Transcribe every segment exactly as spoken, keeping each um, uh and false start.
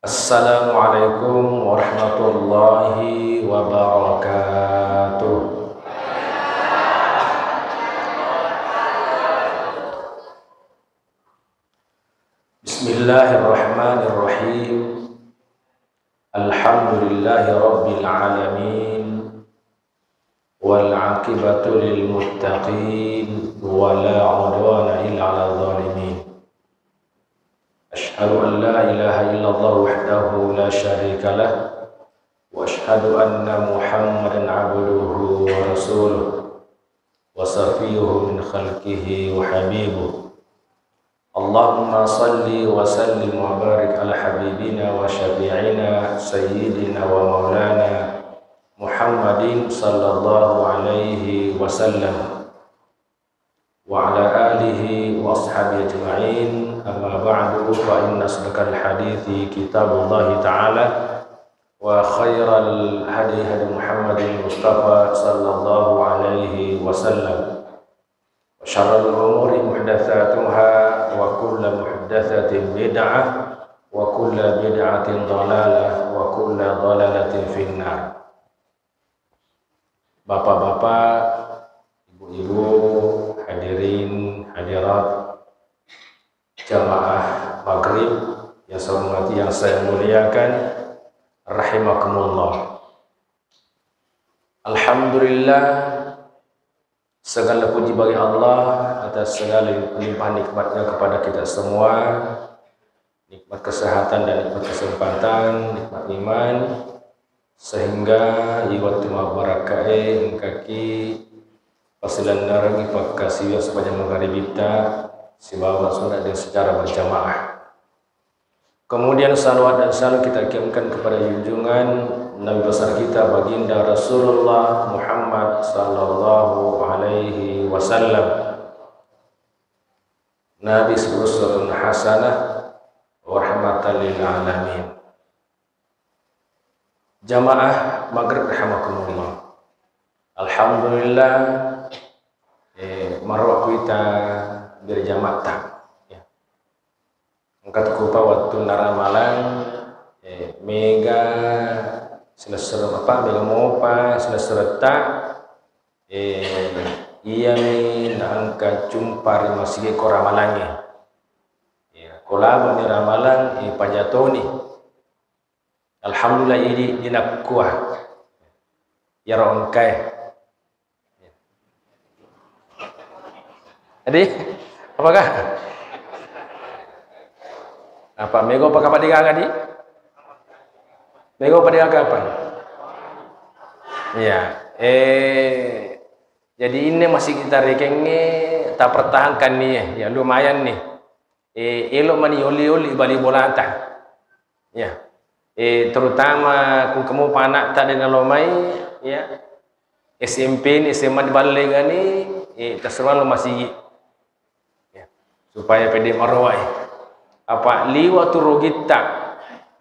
Assalamualaikum warahmatullahi wabarakatuh. Bismillahirrahmanirrahim. Alhamdulillahi rabbil alamin. Wal aqibatu lil muttaqin wa la udwana illa ala zalimin. Asyhadu an la ilaha illallah wahdahu la syarika lah, wa asyhadu anna Muhammadan abduhu wa rasuluh, wa safiyuhu min khalqihi wa habibuh. Allahumma salli wa sallim wa barik ala habibina wa syafi'ina sayyidina wa maulana Muhammadin sallallahu alaihi wasallam wa ala alihi wa ashabihi ajma'in. Amma ba'du, fa inna asdaqal hadithi kitabullahi ta'ala wa khairal hadi hadi Muhammadin Mustafa sallallahu alaihi wasallam. Wa syarrul umuri muhdatsatuha, wa kullu muhdatsatin bid'ah, wa kullu bid'atin dhalalah, wa kullu dhalalatin finnar. Bapak-bapak, ibu-ibu, hadirin, hadirat, jamaah maghrib yang saya hormati, yang saya muliakan, rahimakumullah. Alhamdulillah, segala puji bagi Allah atas segala limpahan nikmatnya kepada kita semua, nikmat kesehatan dan nikmat kesempatan, nikmat iman, sehingga di waktu mabarakkae engkaki pasilennerengi pakkasiwiang sepanjang magharibitta sibawa sunat dan secara berjamaah. Kemudian salawat dan salam kita kirimkan kepada junjungan Nabi besar kita, Baginda Rasulullah Muhammad sallallahu alaihi wasallam, Nabi uswatun hasanah, rahmatan lil alamin. Jamaah maghrib rahimakumullah. Alhamdulillah, eh, maroa kuita berjamaah ta. Ya. Engka tu kupa wettunna ramalang, eh, mega silessureng apa, mega mopa silessuretta, eh, iyami naengka cumpa ri masigi ko ramalangnge. Ya, ko labani ramalang, eh, pajatoni. Alhamdulillah, idi dinakkua. Iyaro engkae. Jadi, apakah? Apa mego apa kapan digaga di? Mego apa digaga apa? Iya. Eh, jadi ini masih kita rekengnge, tak pertahankan nih ya, ya lumayan nih. Eh, elo mani oli-oli bali bolata. Ya. Eh, terutama ku kamu panakta de nalomai, ya. S M P ni, S M A ni ballengani, eh, terserah lo masigi. Ya. Supaya pede maroai. Apa liwa tu rogitta.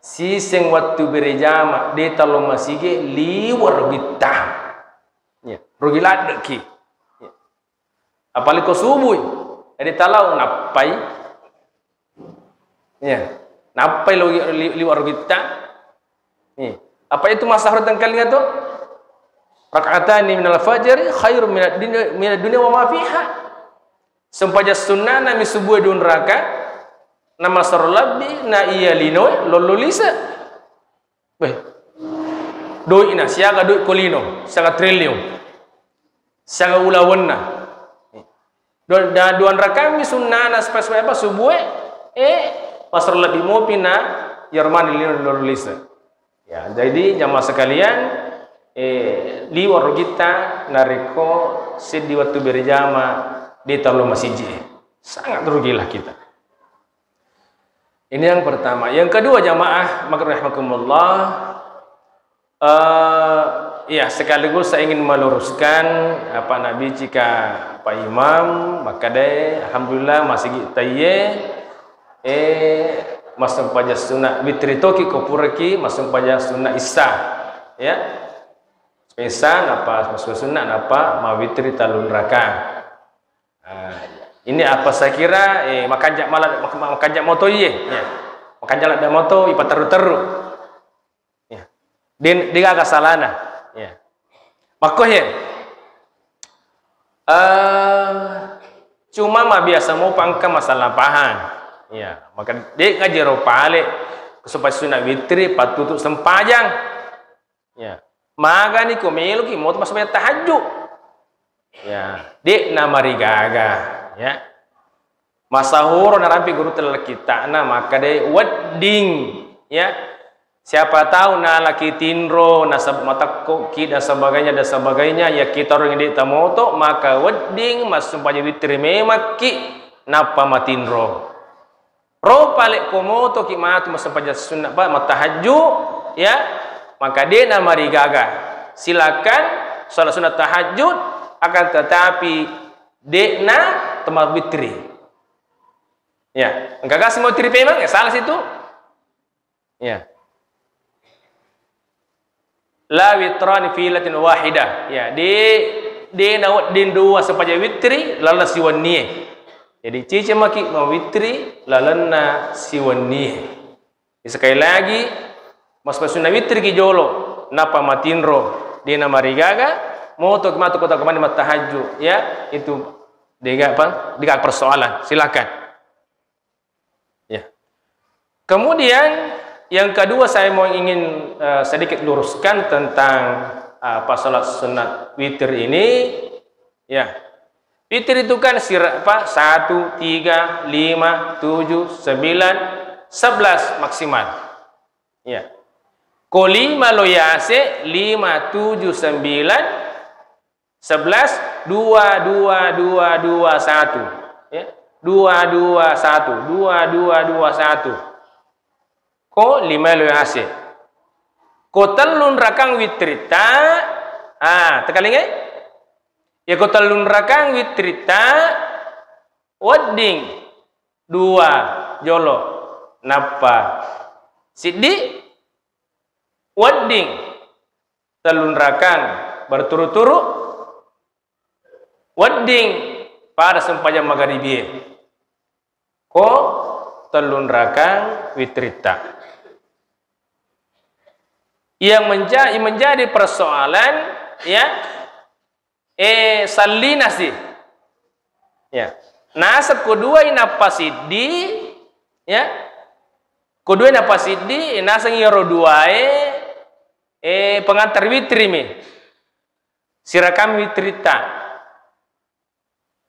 Siseng wattu berejama, de talo masigi, liwa rogitta. Ya. Rogi laddeki. Ya. Apalagi ko subui, jadi talau nappai. Iya, nappai lo li-, li-, liwa rogitta. Iya. Apa itu masa harus tengkalinga tu? Rakaatani minal fajri khairum minad dunya, minad dunya wa ma fiha. Sempajang sunnana mi subue dua raka, na masaro labbi na iya linoe lollo lise. Beh. Doi'na, siaga doi ko lino, siaga triliun. Siaga ulawenna. Dua, da-, dua rakaat mi sunnana supaya, supaya apa? Subue, eh, masaro lebbi mopi na, yarmani lino lollo lise. Ya, jadi jamaah sekalian, eh, liwa rogitta narekko seddi wettu berejama de talo masiji. Sangat rugilah kita. Ini yang pertama. Yang kedua, jamaah, maka rahimakumullah, eh, ya, sekaligus saya ingin meluruskan apa nabi jika Pak Imam, maka deh, alhamdulillah, masih tayye, eh, masempajang sunat witri toki kopuraki, masempajang sunat isya, ya. Isya, napa, masuk sunat, napa, mawitri talun raka. Ah, ini apa saya kira, eh, makanja mala-, mak-, mak-, makanja moto iye, ya. Kanjala damo to ipaterru-terru. Ya. De, de gaga salana. Ya. Makko he. Eh, cuma mabiasa mopa engka masalah pahang. Ya, maka de gaga jero pale supaya sunna witri pattutu sempajang. Ya. Magani ko meloki moto massempajang tahajju. Ya, de namarigaga. Ya. Masahuro narampi guru tella kittana makkeda wedding, ya. Siapa tahu nalaki tinro, nasab-, matekkoki dan sebagainya dan sebagainya, ya kita orang yang de tamoto, maka wedding massempajang witri memakki nappa matinro. Ro pale ko motoki matu massempajang sunna, apa, mattahajju, ya, maka de namarigaga. Silakan sholat sunat tahajud, akan tetapi de'na temawitri. Ya, engka kasi mau witri pemang, ya salah situ. Ya. La witrani fi lailatin wahidah. Ya, de, de nawedding dua sempajang witri lalenna siwennie. Jadi cicemaki mawitri lalenna siwennie. Sekali lagi, massempajang sunna witri ki jolo, nappa matinro, de namarigaga, moto matu kota kemana mattahajju, ya, itu dega apa? Dega persoalan. Silakan. Ya. Kemudian yang kedua saya mau ingin, eh, sedikit luruskan tentang, eh, apa, salat sunat witir ini. Ya. Witir itu kan sira-, apa, satu, tiga, lima, tujuh, sembilan, sebelas maksimal. Ya. Ko lima lo yase, lima, tujuh, sembilan, sebelas, dua, dua, dua, dua, satu. Ya. Dua, dua, satu, dua, dua, dua, satu. Ko lima lo yase. Ko tellung rakang witrita, ah, tekalingai? Ya, ko tellung rakang witrita, wedding dua jolo, nappa siddi, wedding tellung rakang berturut-turut, wedding pada sempajang magaribie. Ko tellung rakang witritta. Yang menja-, yang menjadi persoalan, ya, eh, sallina si. Ya. Naseng ko duai nappa siddi, ya. Ko duai nappa siddi, eh, naseng iyaro duae, eh, pengantar witri mi. Sirakang witritta.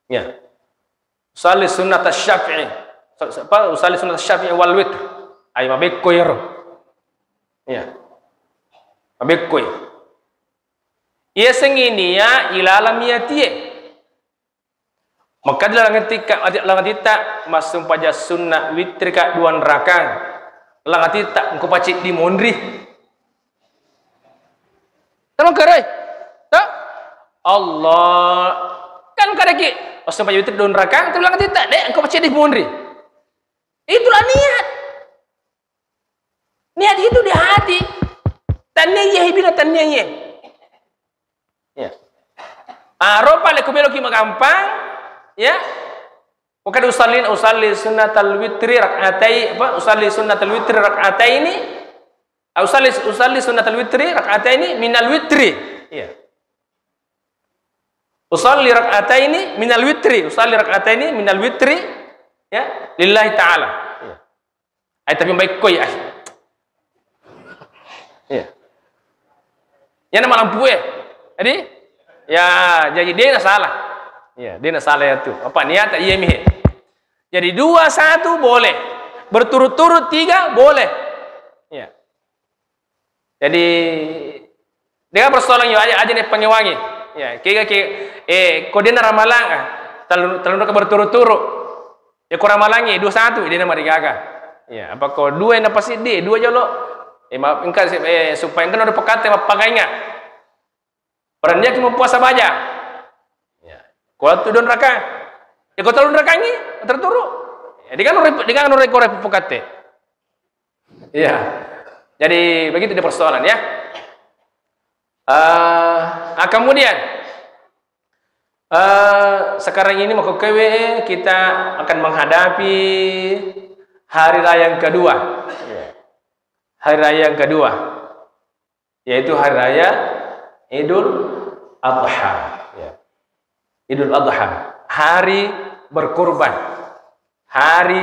Ya. Usalli sunnat syafi'i. Sa-, sa-, apa? Usalli sunnat syafi'i wal witr. Ai mabekko iyaro. Ya. Mabekkoi. Iya sengini ya ilalam yatie. Maka di langatika, langatika massumpaja sunna witri ka duan rakang. Langatika engko paceddi monri. Tolong keroi. Tak? Allah. Kan kadaki massumpaja witri duan rakang, tu langatika, dek, engko paceddi monri. Itulah niat. Niat itu di hati. Tannia iya hibina tannia iya. Ya. Ah, ropa le ku meloki magampang, ya. Wa kad usalli, usalli sunnatal witri rak'atai, apa? Usalli sunnatal witri rak'ataini. Ah, usalli, usalli sunnatal witri rak'ataini minal witri. Iya. Usalli rak'ataini minal witri, usalli rak'ataini minal witri, ya, lillahi ta'ala. Ya. Ai, tapi mbaikko ya. Iya. Ya nama lampu ya. Jadi, ya, jadi dia na salah. Iya, dia na salah ya tu. Apa niat iya mi. Jadi dua satu boleh. Berturut-turut tiga boleh. Iya. Jadi, dengan persoalan yo aja, aja nih pengewangi. Ya, kega ke, eh, ko dia ramalang, ah, telun, telun raka berturut-turut. Ya, ko ramalangi dua satu, dia marigaga. Ya, apa ko dua yang dapat sidi, dua jolo. Eh, ma-, engka si, eh, supaya engka no dipakate mappagainga. Perannya ki mau puasa baja. Ya. Ko tu don raka. Ya, ko telun rakangi, terturu. Ya, dia kan no rep-, dia kan no reko rep-, pukate. Iya. Jadi begitu dia persoalan ya. Eh, ah, kemudian, eh, sekarang ini makkukkuwe kita akan menghadapi hari raya yang kedua. Ya. Hari raya yang kedua, yaitu hari raya Idul Adha. Ya. Idul Adha, hari berkurban, hari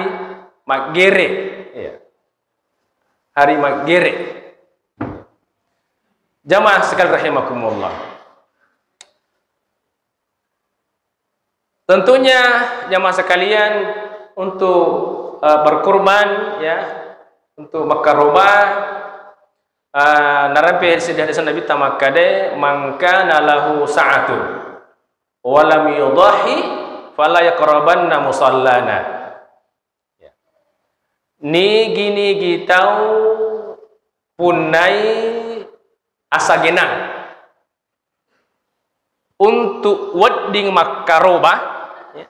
maggere. Ya. Hari maggere. Jamaah sekalian rahimakumullah. Tentunya jamaah sekalian, untuk, eh, berkurban, ya, untuk makkaroba, eh, narampe seddi hadis Nabi ta makkeda, "Man kana lahu sa'atun wa lam yudhhi fala yaqrabanna musallana." Ya. Nigi-nigi tau punnai asagena untuk wedding makkaroba, ya.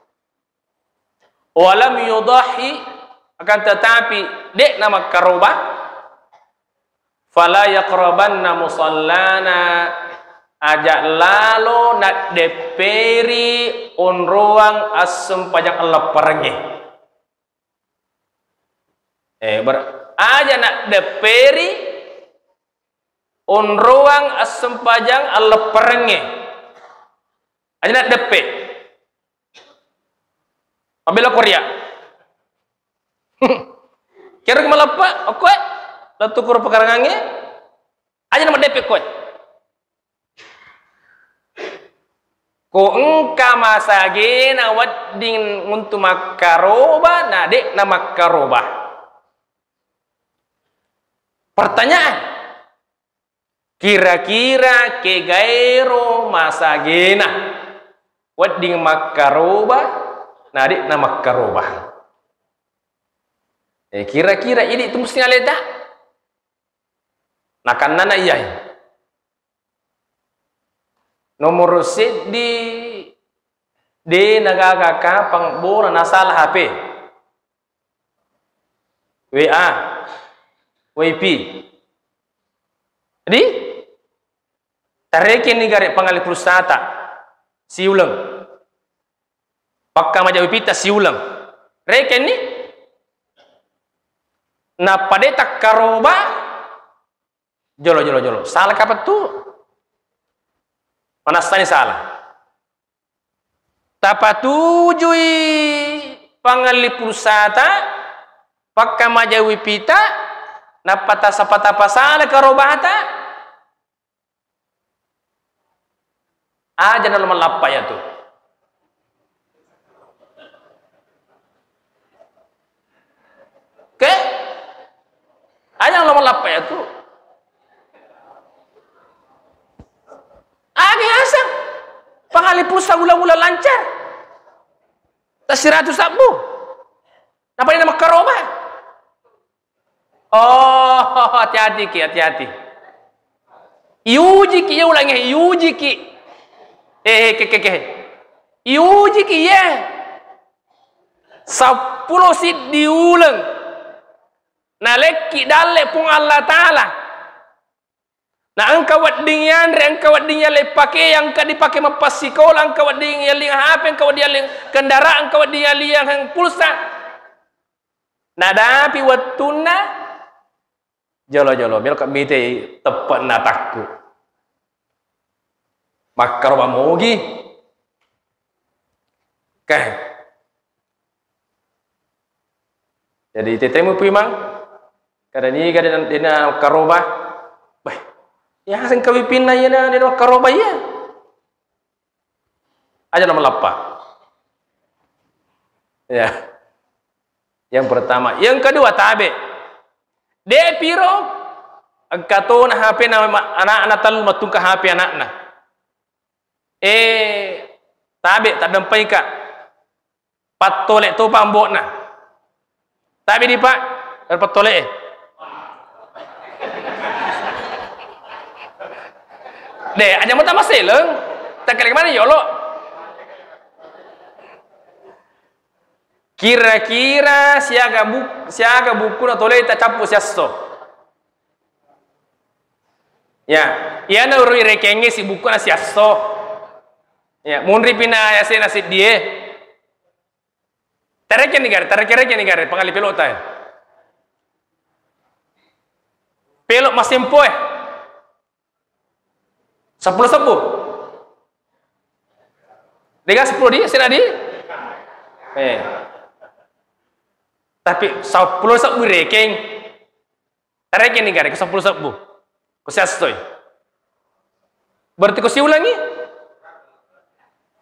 Walam yudhhi, akan tetapi de'na makkaroba, fala yaqrabanna musallana, aja lalo naddepperi onroang assempajang allepperengnge. Eh, ber-, aja naddepperi onroang assempajang allepperengnge. Aja naddeppe. Mabela Korea. Kero ki maleppe, okkoe, lettu kuro pekarangangnge, aja na maddeppe koe. Ko engka masagena wedding untu makkaroba, na de'na makkaroba. Pertanyaan, kira-kira kegaero masagena wedding makkaroba, na de'na makkaroba? Eh, kira-kira idi tu musti naleta? Nakannana iyai. Nomoro seddi, de nagaga kapang bola nasala H P. W A, W I P. Jadi, tarekenni gare pangali pulsata siuleng. Pakka maja W I P ta siuleng. Rekenni. Nappa de takkaroba. Jolo, jolo, jolo. Sala kapang tu? Manassani sala. Tapatujui pangalli pulsata, pakkamajai wipita, nappa tasapa-tapasala karobata, aja nalo mallappa iyatu. Oke? Aja nalo mallappa iyatu. Aga yaseng pangalli pulsa ulang-ulang lancar. Tasiratu sabbu. Nappa de na makkaroba. Oh, hati-hati ki, hati-hati. Iuji ki, iya ulangnge, iuji ki. Eh, eh, ke, ke, ke. Iuji ki, ye. Seppulo siddi uleng. Nalekki dalle Puang Allah Ta'ala. Na engka wedding yanre, engka wedding yaleng pake, engka dipake mappassikola, engka wedding yaleng H P, engka wedding yaleng kendaraan, engka wedding yaleng pulsa. Nadapi wettunna, jolo-jolo, meloka mitei teppe'na atakku. Makkaroba mogi. Oke. Jadi, tetemu pi mang, kada niga de na, de na makkaroba. Beh, yaseng kawipinna iya na, de na makkaroba iya. Aja na mallappa. Ya. Yang pertama. Yang kedua, tabe. De piro engka tona H P na ma-, anakna tellu mattungka H P anakna. Eh, tabe, taddempaika. Pattole topa ambo'na. Tabe di, Pak, ero pattole e. De, aja mo tamaseleng. Takkale mani yolo. Kira-kira siaga buk-, siaga bukkuna tole tacappu siasso. Ya, iyana ro irekengnge si bukkuna siasso. Ya, munri pina yasena siddie. Tarekenni gare, tarekenni gare, pangalli pelota. Pelo' massempoe. Seppulo sebbu. Dega seppulo di, sena di? Eh. Tapi seppulo sebbu rekeng. Tarekeng ni gare, ko seppulo sebbu. Ko siassoi. Berarti ko siulangi?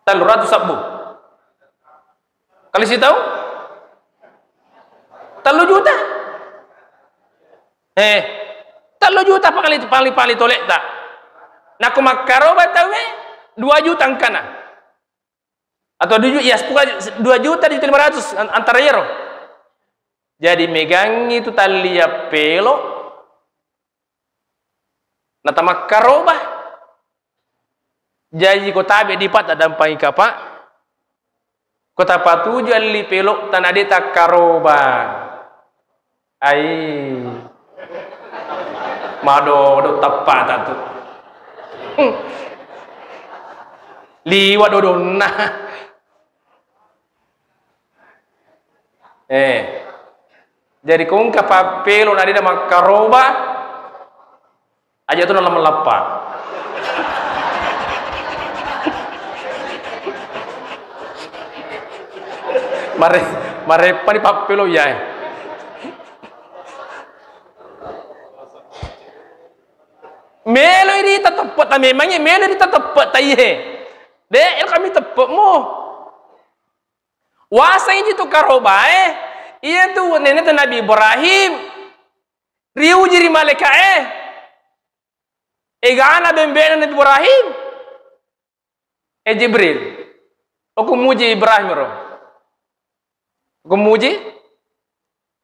Tellu ratu sebbu. Kali sitau? Tellu juta. Eh, tellu juta pali, pali, pali toletta. Nako makkaroba tauwe, dua juta engkana. Atau dua juta, ya, sepuluh, dua juta, dua juta lima ratus, an-, antara iyaro. Jadi megangngi tu tallia pelo, natamakkaroba. Jaji ko tabe dipa' taddampangi kapa', ko tapatuju alli pelo' tana de' takkaroba. Ai. Madodo teppa' tatu. Liwa' dodonna. Eh. Jadi ko engka pappelo' na de' na makkaroba, aja' tu nala malappa. Mare-, mareppani pappelo' iyae. Meloi rita teppe'ta, memangngi meloi rita teppe'ta iye. De', ero kami teppe'mu. Wasengngi tu karobae, iya tu neneta Nabi Ibrahim riuji ri malaeka'e. Egana bembe'na Nabi Ibrahim. Eh Jibril, okko muji Ibrahim ro. Okko muji?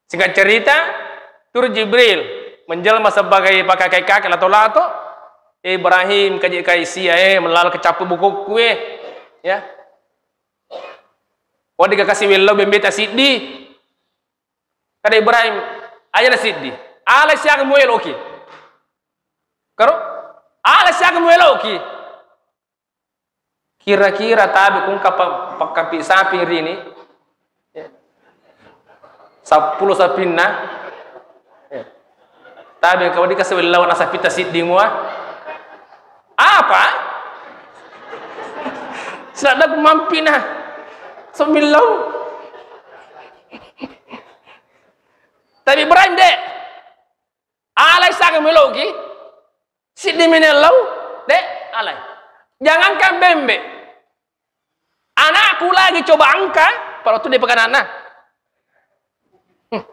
Singkat cerita, turu Jibril menjelma sebagai pakake-kake lato-lato. Eh Ibrahim, kaji kai sia, eh, melala kecappu bukukku, eh. Ya. Wedding kasi wellau bembeta siddi. Kada Ibrahim, aja na siddi. Ala siaga mueloki. Karo? Ala siaga mueloki. Kira-kira tabe kungka pa-, pakkapi sapi rini. Ya. Seppulo sapinna. Ya. Tabe kau dikasih lawan asapita siddi mua. Apa? Sedang mampina. Sembilau. Tapi Ibrahim de'. Alai sange meloki. Siddi menellau, de', alai. Jangankan bembe'. Anakku lagi coba engka, pada waktu dia pegang anakna. Hmm.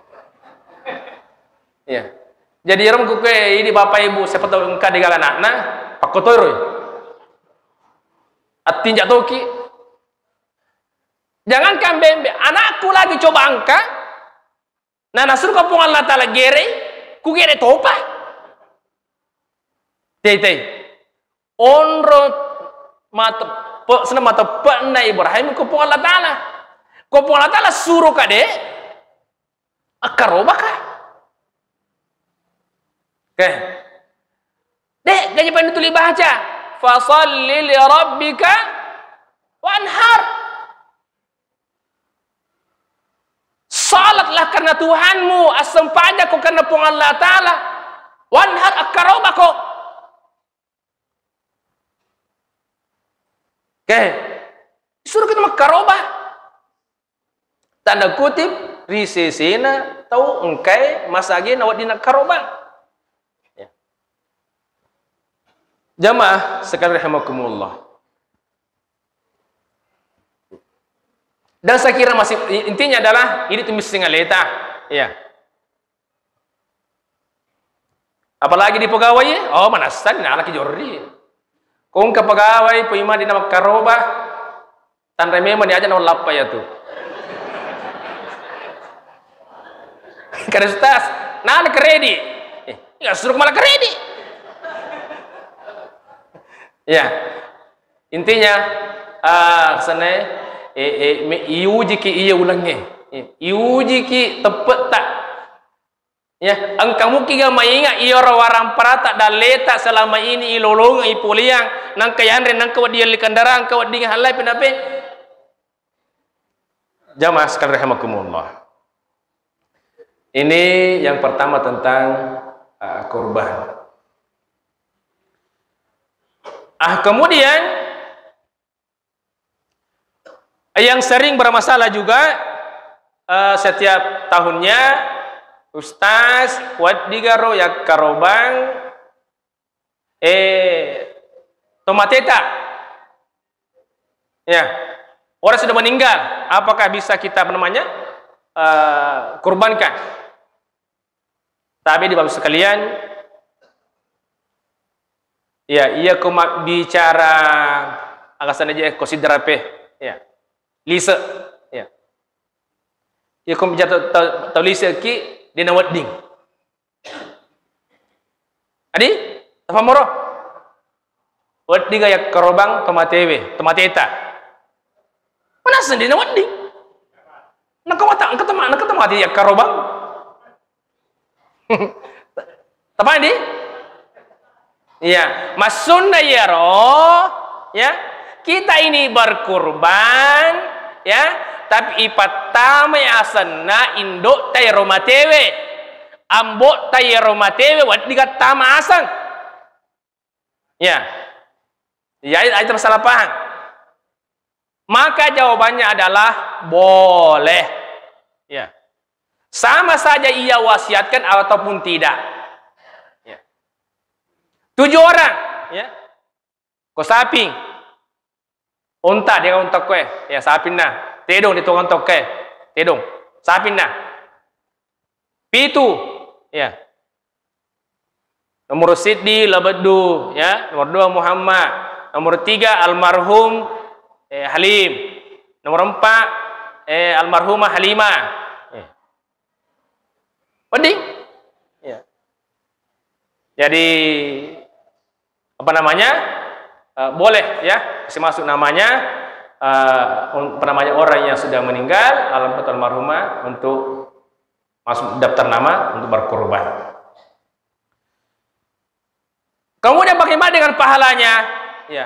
Iya. Jadi ero ku kue ini bapak ibu siapa tahu engka digaga anakna, pakkotoroi. Attinja toki. Jangankan bembe', anakku lagi coba engka, Na, nasuruka Puang Allah Ta'ala gerei, ku gere topa. Tei, tei. Onro mateppe', senna mateppe'na Ibrahim ko Puang Allah Ta'ala. Ko Puang Allah Ta'ala suruh ka de', akkarobaka. Oke. De', gaji pada tuli baca. Fasalli li rabbika wanhar. Salatlah karena Tuhanmu, assempajakko karena Puang Allah Ta'ala. Wanhar, akkarobako. Oke. Disuruh kita makkaroba. Tanda kutip, ri sesena tau engkae masage na wedding nakkaroba. Ya. Jamaah sekalian rahimakumullah. Dan saya kira masih, intinya adalah ini tuh missing aleta. Iya. Apalagi di pegawai, oh, manassan, nah, lagi jorri. Kong ke pegawai, poima di nama karoba, tanre memang diajak nama lappa ya tuh. Kada stas, nah, kredit. Eh, ya suruh malah kredit. Ya. Intinya, ah, sana, eh, eh, me-, iujiki iya ulengnge. Eh, iujiki teppetta. Ya, engka mukiga mainga iyaro waramparata dalleta selama ini ilolongeng, ipoleang, nangka yanre, nangka wedding yalli kendaraan, engka wedding hallai penape. Jamaah sekalian rahimakumullah. Ini yang pertama tentang eh, kurban. Ah, kemudian yang sering bermasalah juga, eh, setiap tahunnya, "Ustaz, weddigaro yakkarobang, eh, tomateta?" Ya, orang sudah meninggal, apakah bisa kita, apa namanya, eh, kurbankan? Tapi di Bapak sekalian, ya, iya ko mabbicara, aga sana aja ko sidrape, ya, lise, ya. Iya ko bicara tau, tau, tau lise ki, de nawedding. Adi, tafammoro? Weddiga yakkarobang tomatewe, tomateta. Manaseng de nawedding. Nako mata, engka toma-, engka tomate yakkarobang. Tapahang di? Iya, massunna iyaro, ya, kita ini berkurban, ya, tapi ipattamai asenna indo'ta iyaro matewe, ambo'ta iyaro matewe, weddiga tama aseng. Ya. Ya, itu, itu salah paham. Maka jawabannya adalah boleh. Ya. Sama saja ia wasiatkan ataupun tidak. Ya. Tujuh orang, ya. Ko saping. Onta, de onta koe. Ya, sapinna. Tedong de tongeng tokke. Tedong. Sapinna. Pitu. Ya. Nomor siddi Labeddu, ya. Nomor dua Muhammad. Nomor tiga almarhum, eh, Halim. Nomor empat, eh, almarhumah Halimah. Eh. Wedding? Ya. Jadi, apa namanya, eh, boleh, ya, kasih masuk namanya, eh, un-, apa namanya, orang yang sudah meninggal, almarhum atau almarhumah, untuk masuk daftar nama untuk berkorban. Kemudian bagaimana dengan pahalanya? Ya.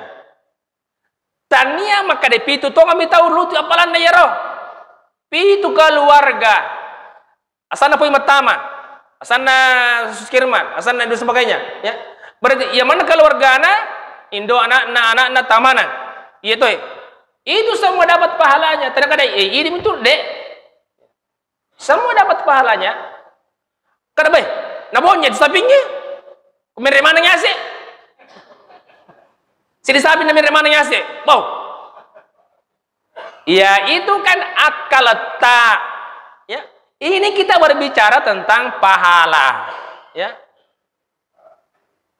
Tania makkeda pitu tongeng mi tau lutu appalanna iyaro. Pitu keluarga. Asanna Poi Mattama, asanna Suskirman, asanna dan sebagainya, ya. Berarti iya maneng keluargana, indo anakna, anakna, tamana. Iya toh. Itu semua dapat pahalanya. Tania kada, eh, idi mutu, Dek. Semua dapat pahalanya. Kada, beh, nabonye sapingnge. Kumerre maneng yase. Sidi sapinna merre maneng yase. Bau. Ya, itu kan akal letak. Ya. Ini kita berbicara tentang pahala. Ya.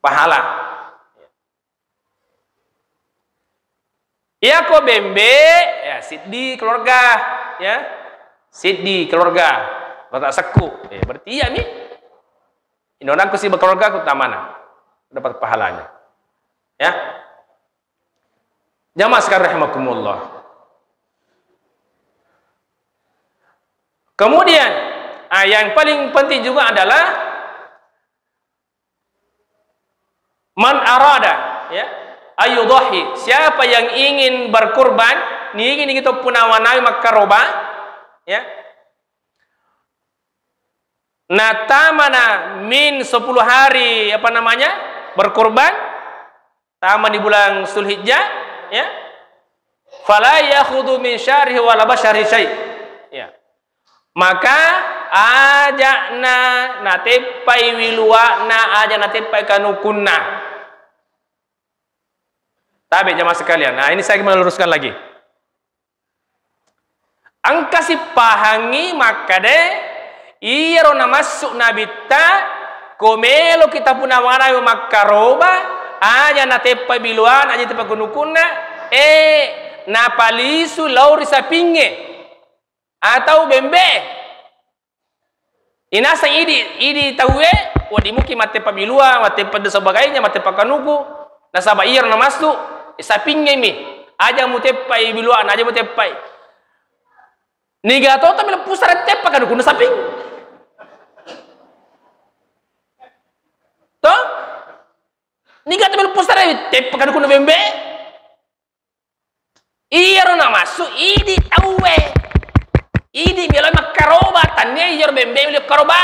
Pahala. Iya ko bembe, ya, siddi keluarga, ya. Siddi keluarga. Bata sekku. Eh, berarti iya mi. Inonangku si berkeluarga ku tamana. Dapat pahalanya. Ya. Jamaah sekalian rahimakumullah. Kemudian, ah, yang paling penting juga adalah man arada, ya, ayudhahi, siapa yang ingin berkurban, ni ingin gitu punawanawi makkaroba, ya. Nah, tamana min sepuluh hari, apa namanya, berkurban, tama di bulan Zulhijjah, ya. Fala ya'khudhu min sya'rihi wala basyarihi syai'. Ya. Maka aja'na nateppai wiluwa'na, aja nateppai kanukunna. Tabe jamaah sekalian. Nah, ini saya meluruskan lagi. Engka sipahangngi makkeda, iyaro namassu nabitta, ko meloki tapunawanawi makkaroba, aja nateppai biluwana, aja teppa kunukunna, eh, napalisu lao ri sapingnge atau bembe. Inaseng idi, idi tauwe, wedding muki matteppa bilua, matteppa dan sebagainya, matteppa kanuku. Nasaba iyaro namassu, sapingngemi. Aja muteppai biluana, aja muteppai. Niga to tau melo pusara teppa kanukunna saping. To? Niga to melo pusara teppa kanukunna bembe. Iyaro namassu idi tauwe. Idi melo makkaroba, tania iyaro bembe melo karoba.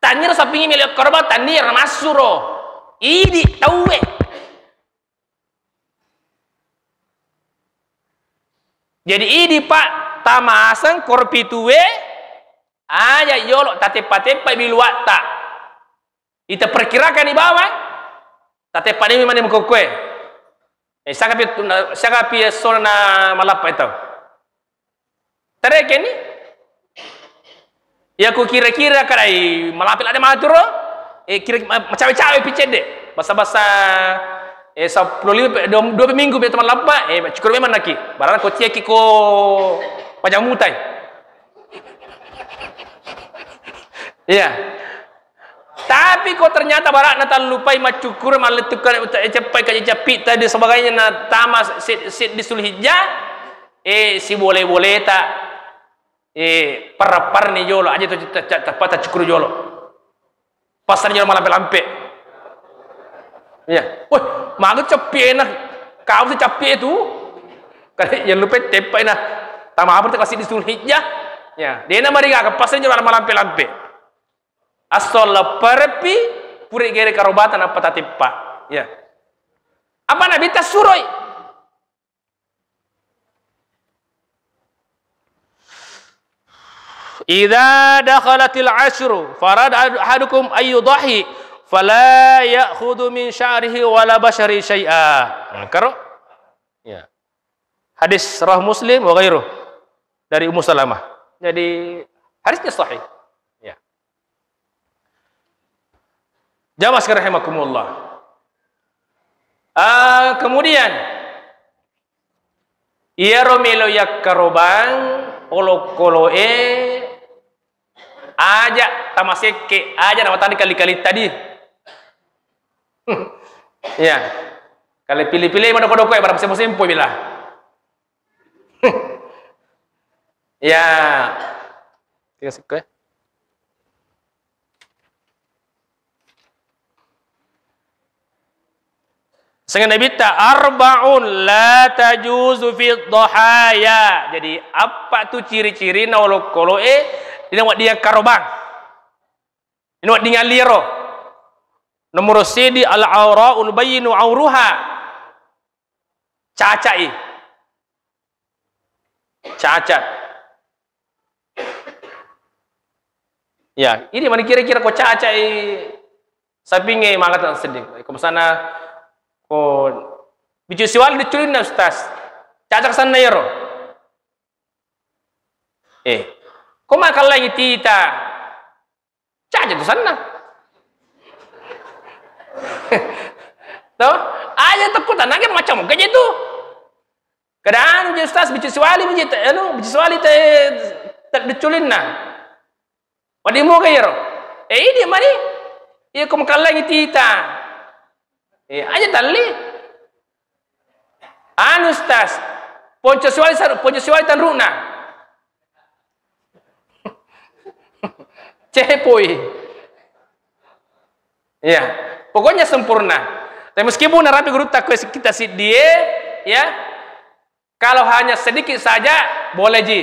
Tania sapingngi melo yakkarobang, tania, massuro. Idi tauwe. Jadi idi, Pak, tamaseng koro pitue, aja yolo tateppa-teppa biluatta. Ita perkirakan di bawah, tateppa ni mani mukokkoe. Eh, siaga pi, siaga pi esso na malappa itu. Terekeni? Ya ku kira-kira kadai malapi ladde maturo, eh, kira ma-, macawe-cawe pi cedde. Basa-basa, eh, seppulo lima pe-, dua, dua minggu pe teman lappa, eh, cukup memang naki. Barang ko tiaki ko pajamutai. Iya. Tapi ko ternyata bara'na tallupai maccukkuru, mallettu ka-, ceppai ka cappitta dan sebagainya, na tama se-, seddi Sulhijjah, eh, sibole-boleta, eh, parra-parni jolo, aja tu ta-, ta-, tappa taccukkuru jolo. Pasar jolo malampe-lampe. Iya. Wah, maga cappiena. Kau si cappi itu. Kali yang lupa teppai na. Tama apa tu kasih di Sulhijjah. Ya, dena mariga ke pasar jolo malampe-lampe. Asal leperpi, puri gere karobata napa tatippa. Ya. Apa Nabi tasuroi? Idza dakhalatil asyru farada ahadukum ayyudhahi fala ya'khudhu min sya'rihi wala basyari syai'a. Nah, karo? Ya. Hadis rawah Muslim wa ghairuh. Dari Ummu Salamah. Jadi, hadisnya sahih. Ya. Jamaah sekalian rahimakumullah. Ah, kemudian, iyaro melo yakkarobang olokolo'e, aja tamasekke, aja namatani kali-kali tadi. Ya. Kali pilih-pilih mana kode-kode, barang sempo-sempo bila. Ya. Tiga sekko, ya. Senggen Nabitta, "Arba'un la tajuzu fi dhahaya." Jadi, apa tu ciri-ciri na olokolo'e dina wedding karobang. Dina wedding aliro. Nomor sidi, al-aura'ul bayyinu auruha. Caca'i. Cacat. Ya, ini mani kira-kira ko caca'i sapingnge mangata seddi. Ko misalna ko bicu siwali diculinna Ustaz. Caca sanna yero. Eh, ko makallangi tita. Caca tu sanna. Toh? Aja tu ku tanage macam gaje tu. Kadang je Ustaz bicu siwali je, anu, bicu siwali te, te diculinna. Wedding muga iyaro. Eh, idi mani. Iya ko makallangi tita. Eh, aja talli. Anu, Ustaz. Ponco siwali saru-, ponco siwali tanruna. Cepoi. Iya. Pokoknya sempurna. Tapi meskipun narapi gurutta ko kita siddie, ya. Kalau hanya sedikit saja, boleh ji.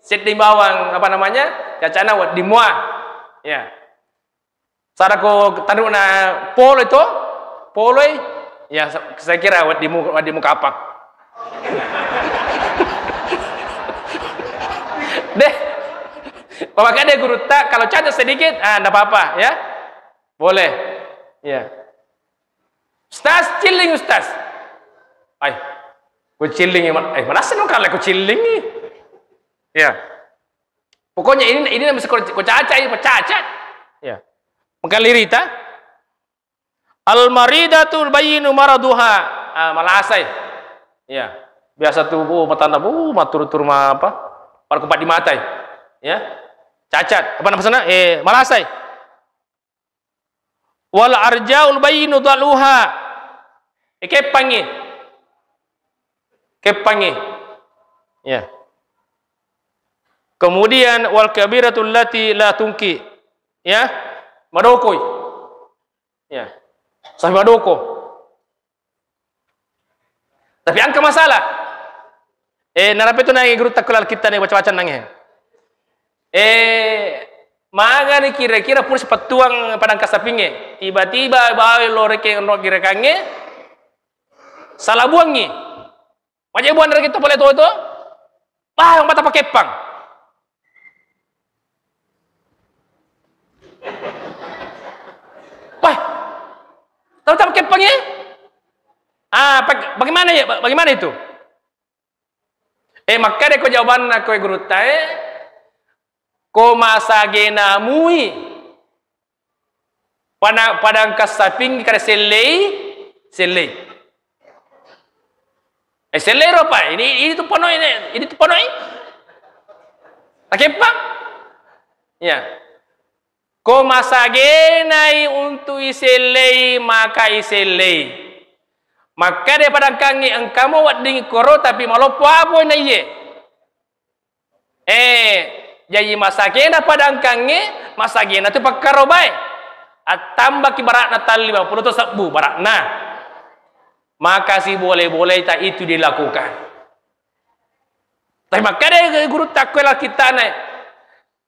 Seddi bawang, apa namanya, cacana wedding mua. Ya. Sarako tanruna polo itu, poloi, ya, sa-, saya kira wedding mu-, wedding mukapak. Deh, pemakai deh gurutta, kalau cacat sedikit, ah, ndak apa-apa, ya. Boleh. Ya. Ustaz, cilling, Ustaz. Ai, ku cilling, eh, manassa no kale ku cilling. Ya. Pokoknya ini, ini namanya ko, ko caca, ini ko caca. Ya. Maka lirita. Al maridatul bayyinu maraduha. Ah, malasai. Ya. Biasa tu, oh, matanda, oh, maturu-turu ma apa? Pada kupat di matai. Ya. Cacat. Apa nama sana? Eh, malasai. Wal arja'ul bayyinu dhaluha. Eh, keppangi. Keppangi. Ya. Kemudian wal kabiratul lati la tungki. Ya. Madokoi. Ya. Sampai madoko. Tapi engka masalah. Eh, narapi tu nange guru takkulal kita ne baca-baca nange. Eh, Magani kira-kira pura sipettuang padangka sapingnge. Tiba-tiba bawa lo rekeng ro gerekangnge, salabuangngi. Wajib buang dari kita pole to itu. Bah, yang mata pakeppang. Wah, tahu tak pakeppang ya? Ah, pak-, bagaimana ya? Ba-, bagaimana itu? Eh, makkeda ko jawabanna ko gurutta e, ko masagena mui pada, padangka saping kada sellei, sellei. Eh, sellei ro, Pak. Ini, ini tu ponoi, ini, ini tu ponoi. Pakeppang? Ya. Ko masagenai untuk isellei, maka isellei. Makkeda padangkangnge, engkamo wedding koro, tapi maloppo apoi naiye. Eh, jaji masagena padangkangnge, masagena tu pakkarobae. Attambaki barakna tallima pulo to sebbu barakna. Maka siboleh-bolehta itu dilakukan. Tapi makkeda gurutta ko lakittana,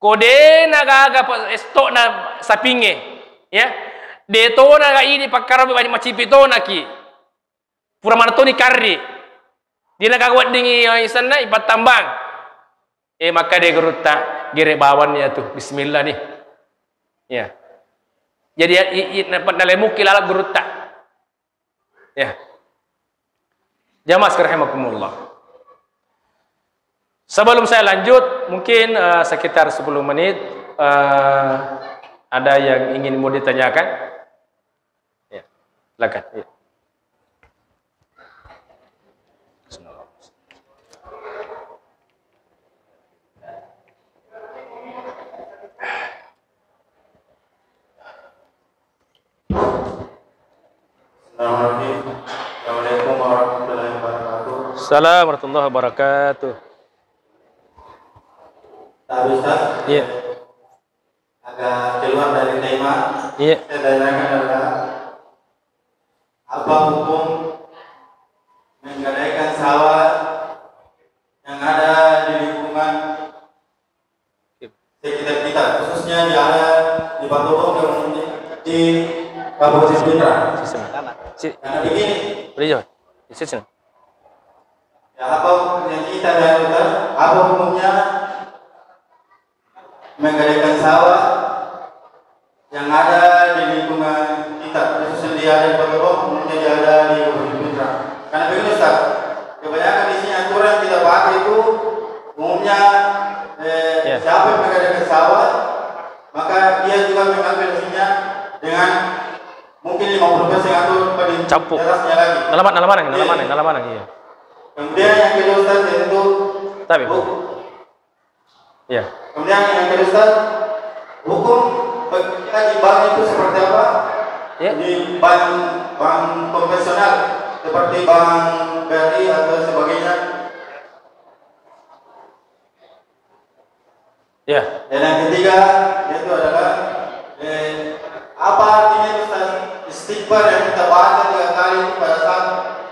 ko de na gaga pa-, estokna sapingnge, ya. De tona ga idi pakkarobae, macipi tonaki. Pura maneng toni karri. Dina gaga weddingi isenna ipattambang. Eh, makkeda gurutta, gere bawang ya tu. Bismillah nih. Ya. Jadi, i-, i-, napa-, nalemukki laleng gurutta. Ya. Jamaah sekalian rahimakumullah. Sebelum saya lanjut, mungkin, eh, sekitar sepuluh menit, eh, ada yang ingin mau ditanyakan? Ya, silakan. Ya. Bismillahirrahmanirrahim. Assalamualaikum warahmatullahi wabarakatuh. Salam warahmatullahi wabarakatuh. Pak Ustaz? Iya. Agak keluar dari tema. Iya. Saya tanyakan adalah, apa hukum menggadaikan sawah yang ada di lingkungan sekitar kita, khususnya di area di Patobo dan di Kabupaten Pinrang? Sistem. Si-, Karena begini, Rizal, sistem. Ya, apa hukumnya kita dan kita? Apa hukumnya menggadaikan sawah yang ada di lingkungan kita, khususnya di area Patobo, umumnya di area di Pinrang? Karena begini, Ustaz, kebanyakan di sini aturan yang kita pakai itu umumnya, eh, Ya. siapa yang menggadaikan sawah, maka dia juga mengambil hasilnya dengan mungkin lima puluh persen atau lebih Campur. di atasnya lagi. Nalaman, nalaman, Iya. nalaman, nalaman, iya. Kemudian yang kedua, Ustaz, yaitu Tapi, bu-, Iya. Kemudian yang kedua, Ustaz, hukum bagi kita di bank itu seperti apa? Iya. Di bank, bank konvensional, seperti bank B R I atau sebagainya. Iya. Dan yang ketiga, yaitu adalah, eh, apa artinya itu, Ustaz, istighfar yang kita baca tiga kali itu pada saat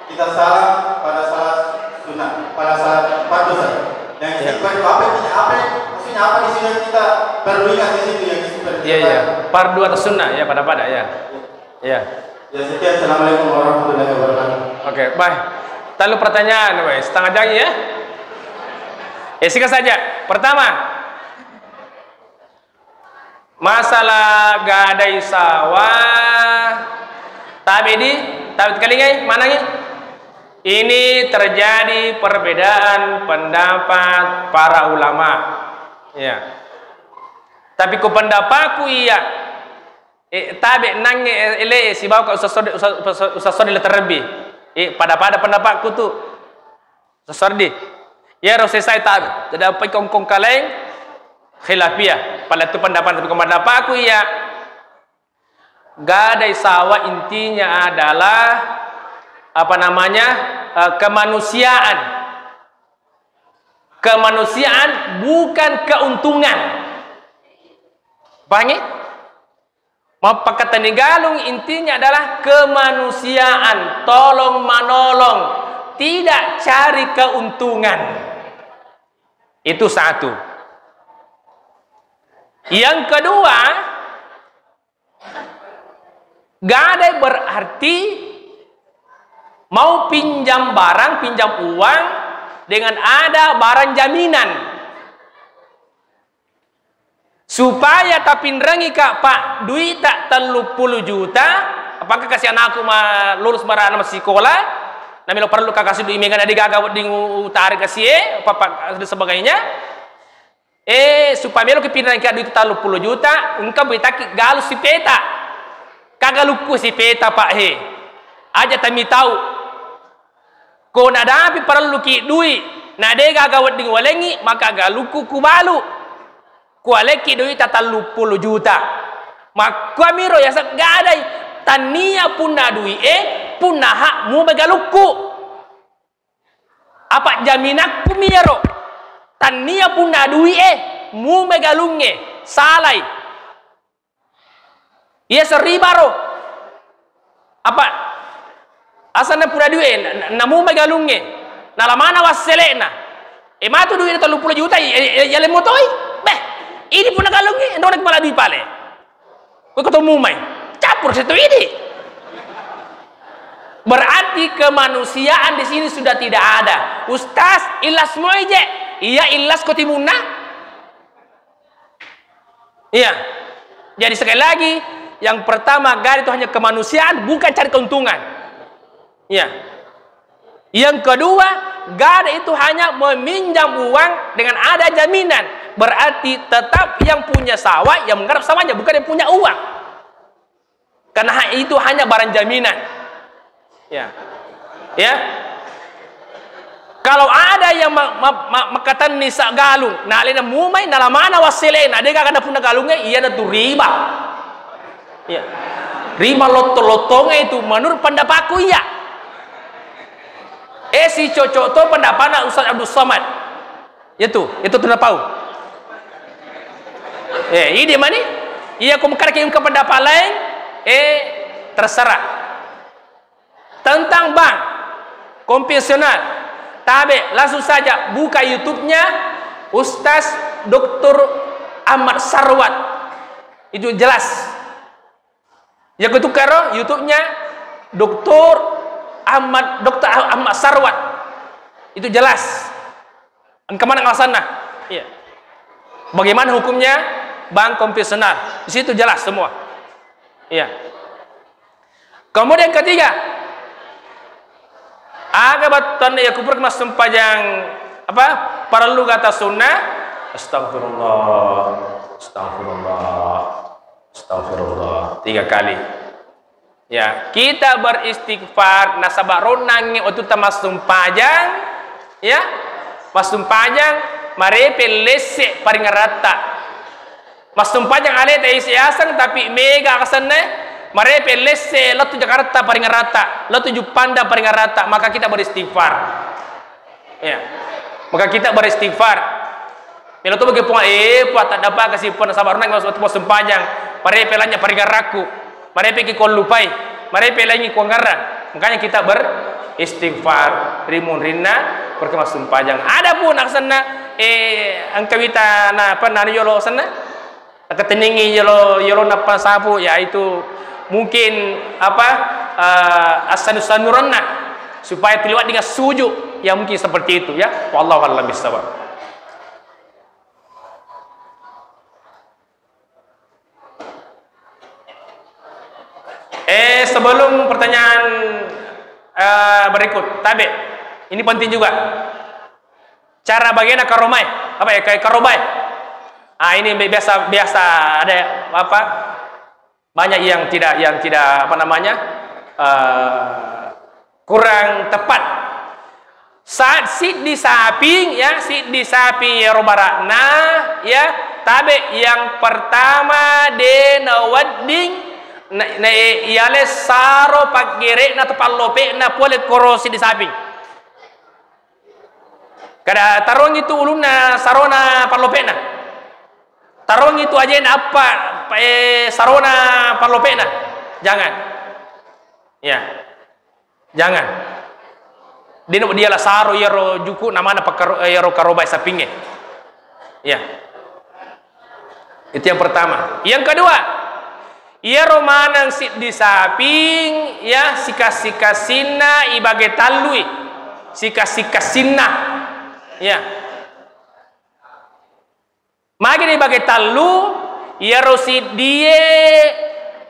kita salam pada salat sunnah, pada salat fardu, Ustaz? Yang Iya. istighfar itu apa artinya? Apa yang, maksudnya apa di sini yang kita perlu ingat di situ, yang istighfar itu Iya, apa? iya. Fardu atau sunnah, ya, pada-pada, ya. Iya. Ya, sekian. Assalamualaikum warahmatullahi wabarakatuh. Oke, baik. Tellu pertanyaan, wes. Setengah jam, ya. Ya, singkat saja. Pertama, masalah gadai sawah, tabe di, tabe kalingai, manangi? Ini terjadi perbedaan pendapat para ulama. Ya. Tapi ku pendapatku iya, eh, tabe nangnge, eh, ele, eh, sibawa ka Ustaz Sode-, Ustaz, Ustaz, Ustaz Sode le terlebih. Eh, pada-pada pendapatku tu. Ustaz Sardi. Iyaro sesai tabe. Jadi apa kongkong kaleng khilafiyah. Pada tu pendapat, tapi ku pendapatku iya, gadai sawah intinya adalah, apa namanya, eh, kemanusiaan. Kemanusiaan, bukan keuntungan. Paham, ya? Mappakatani galung intinya adalah kemanusiaan, tolong manolong, tidak cari keuntungan. Itu satu. Yang kedua, gadai berarti mau pinjam barang, pinjam uang dengan ada barang jaminan. Supaya tapinrengi ka, Pak, duita telluppulo juta, apakah kasi anakku ma lulus marana masikola, namelo perlu kakasi dui mega na de gaga wedding u-, utare kasie, apa, apa, dan sebagainya. Eh, supaya melo ki pinrengi ka duita telluppulo juta, engka beitaki galu sipeta. Kagalukku sipeta, Pak, he. Aja tami tau. Ko nadapi parelluki dui, na de gaga wedding walengngi, maka galukku kubalu. Kualekki duita telluppulo juta. Makkuamiro yaseng gadai. Tannia punna dui e, punna hak mu megalukku. Apa jaminakku miyaro. Tannia punna dui e, mu megalungnge. Salai. Iya seribaro. Apa? Asanna pura dui e, na-, na-, namu megalungnge. Nalamana wassele'na. E matu dui'na telluppulo juta, i-, i-, i-, yaleng motoi. Beh, ini puna galungnge, nona kepala dui pale. Kue ketemu mai. Campur situ ini. Berarti kemanusiaan di sini sudah tidak ada. Ustaz, ilas moje. Iya, ilas ko timunna. Iya. Jadi sekali lagi, yang pertama, gadai itu hanya kemanusiaan, bukan cari keuntungan. Iya. Yang kedua, gadai itu hanya meminjam uang dengan ada jaminan. Berarti tetap yang punya sawah, yang menggarap sawahnya, bukan yang punya uang. Karena ha-, itu hanya barang jaminan. Ya. Ya. Kalau ada yang ma-, ma-, ma-, makatenni sa galung, na alena mumai, nalamana wassele'na, de gaga napunna galungnge, iyanatu riba. Ya. Riba lotto-lottongnge itu, menurut pendapatku, iya. Eh, si cocok to pendapatna Ustaz Abdul Somad. Itu, itu tu napau. Eh, idi mani? Iya, ko mengkaraki engka pendapat lain, eh, terserah. Tentang bank konvensional, tabe, langsung saja buka YouTube-nya Ustaz Doktor Ahmad Sarwat. Itu jelas. Iya ko tu karo YouTube-nya Doktor Ahmad, Doktor Ah-, Ahmad Sarwat. Itu jelas. Engka maneng alasanna. Iya. Bagaimana hukumnya bank konvensional? Di situ jelas semua. Iya. Kemudian ketiga, aga bettuanna iya kupura massempajang apa? Parellu gata sunnah? Astagfirullah. Astagfirullah. Astagfirullah. Tiga kali. Ya, kita beristighfar nasaba ronnangngi wettu tamassempajang, ya. Massempajang marepe lesse paringeratta. Massempajang aleta isi aseng tapi mega asenna marepe lesse lettu Jakarta paringeratta, lettu Juppandang paringeratta, maka kita beristighfar. Ya. Maka kita beristighfar. Melo to bagi Puang, eh, Puang, tak dapat kasih Puang, sabar, nak masuk, masuk sempajang. Marepe lanya paringarakku. Marepe ki kau lupai. Marepe lagi kau ngarang. Makanya kita beristighfar. Rimun rinna, perkema sempajang. Adapun aksenna, eh, engka wita na, apa, nanu yolo aksenna? Keteningi yolo, yolo nappa sapu, ya itu mungkin apa, eh, assanu-sanuranna supaya terlibat dengan sujud, ya mungkin seperti itu ya. Wallahu a'lam bishawab. Eh, sebelum pertanyaan, eh, berikut, tabe. Ini penting juga. Cara bagena karomai, apa ya, kayak karobai. Ah, ini bi-, biasa, biasa ada apa? Banyak yang tidak, yang tidak, apa namanya, eh, kurang tepat. Saat siddi saping, ya, siddi saping iyaro bara'na, ya, tabe yang pertama de nawedding na, na, iyale saro paggere'na atau pallope'na pole koro siddi saping. Kada tarongi tu ulunna sarona pallope'na. Tarongi tu ajena appa, eh, sarona pallope'na. Jangan. Ya. Jangan. Dino diala saro iyaro juku namana pakkaro, eh, iyaro karobai sapingnge. Ya. Itu yang pertama. Yang kedua, iyaro maneng siddi saping, ya, sikassi-kassinna ibage tallui. Sikassi-kassinna. Ya. Magi ibage tallu, iyaro siddie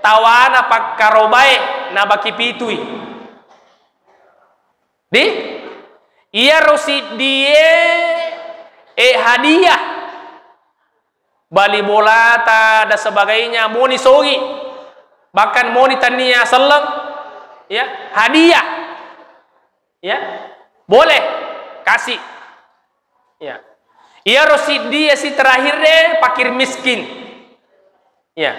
tawana pakkarobae nabaki pitui. Di? Iyaro siddie, eh, hadiah. Bali bolata dan sebagainya, moni sogi. Bahkan moni tania selleng, ya, hadiah. Ya. Boleh, kasih. Ya. Iyaro siddie si terakhir de, fakir miskin. Ya.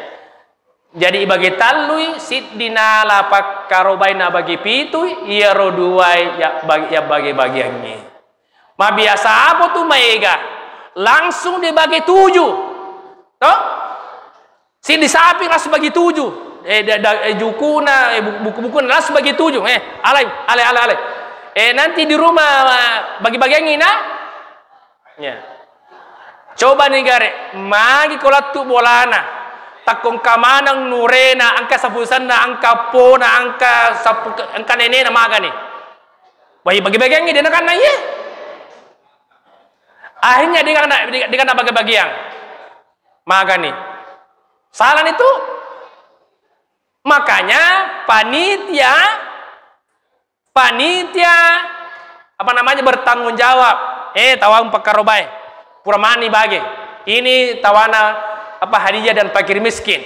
Jadi ibage tallui, siddi nala pakkarobai nabagi pitui, iyaro duai ya bagi, ya bage-bagiangngi. Mabiasa apa tu maega? Langsung dibagi tujuh. Toh? Siddi sapi langsung bagi tujuh. Eh, da, da, eh, jukuna, eh, bu-, buku-bukuna langsung bagi tujuh. Eh, alai, alai, alai, alai. Eh, nanti di rumah, eh, bagi-bagiangngi na? Ya. Coba ni gare, magi ko lettu bolana. Takkongka maneng nurena, engka sapusenna, engka pona, engka sapu-, engka nenena magani. Wai bagi-bagiangngi de nakanna iye. Akhirnya de nakanna, de, de nakanna bagi-bagiang. Magani. Salah itu. Makanya panitia Panitia, apa namanya, bertanggung jawab. Eh, tawang pakkarobae. Pura mani bage. Ini tawana, apa, hadiah dan fakir miskin.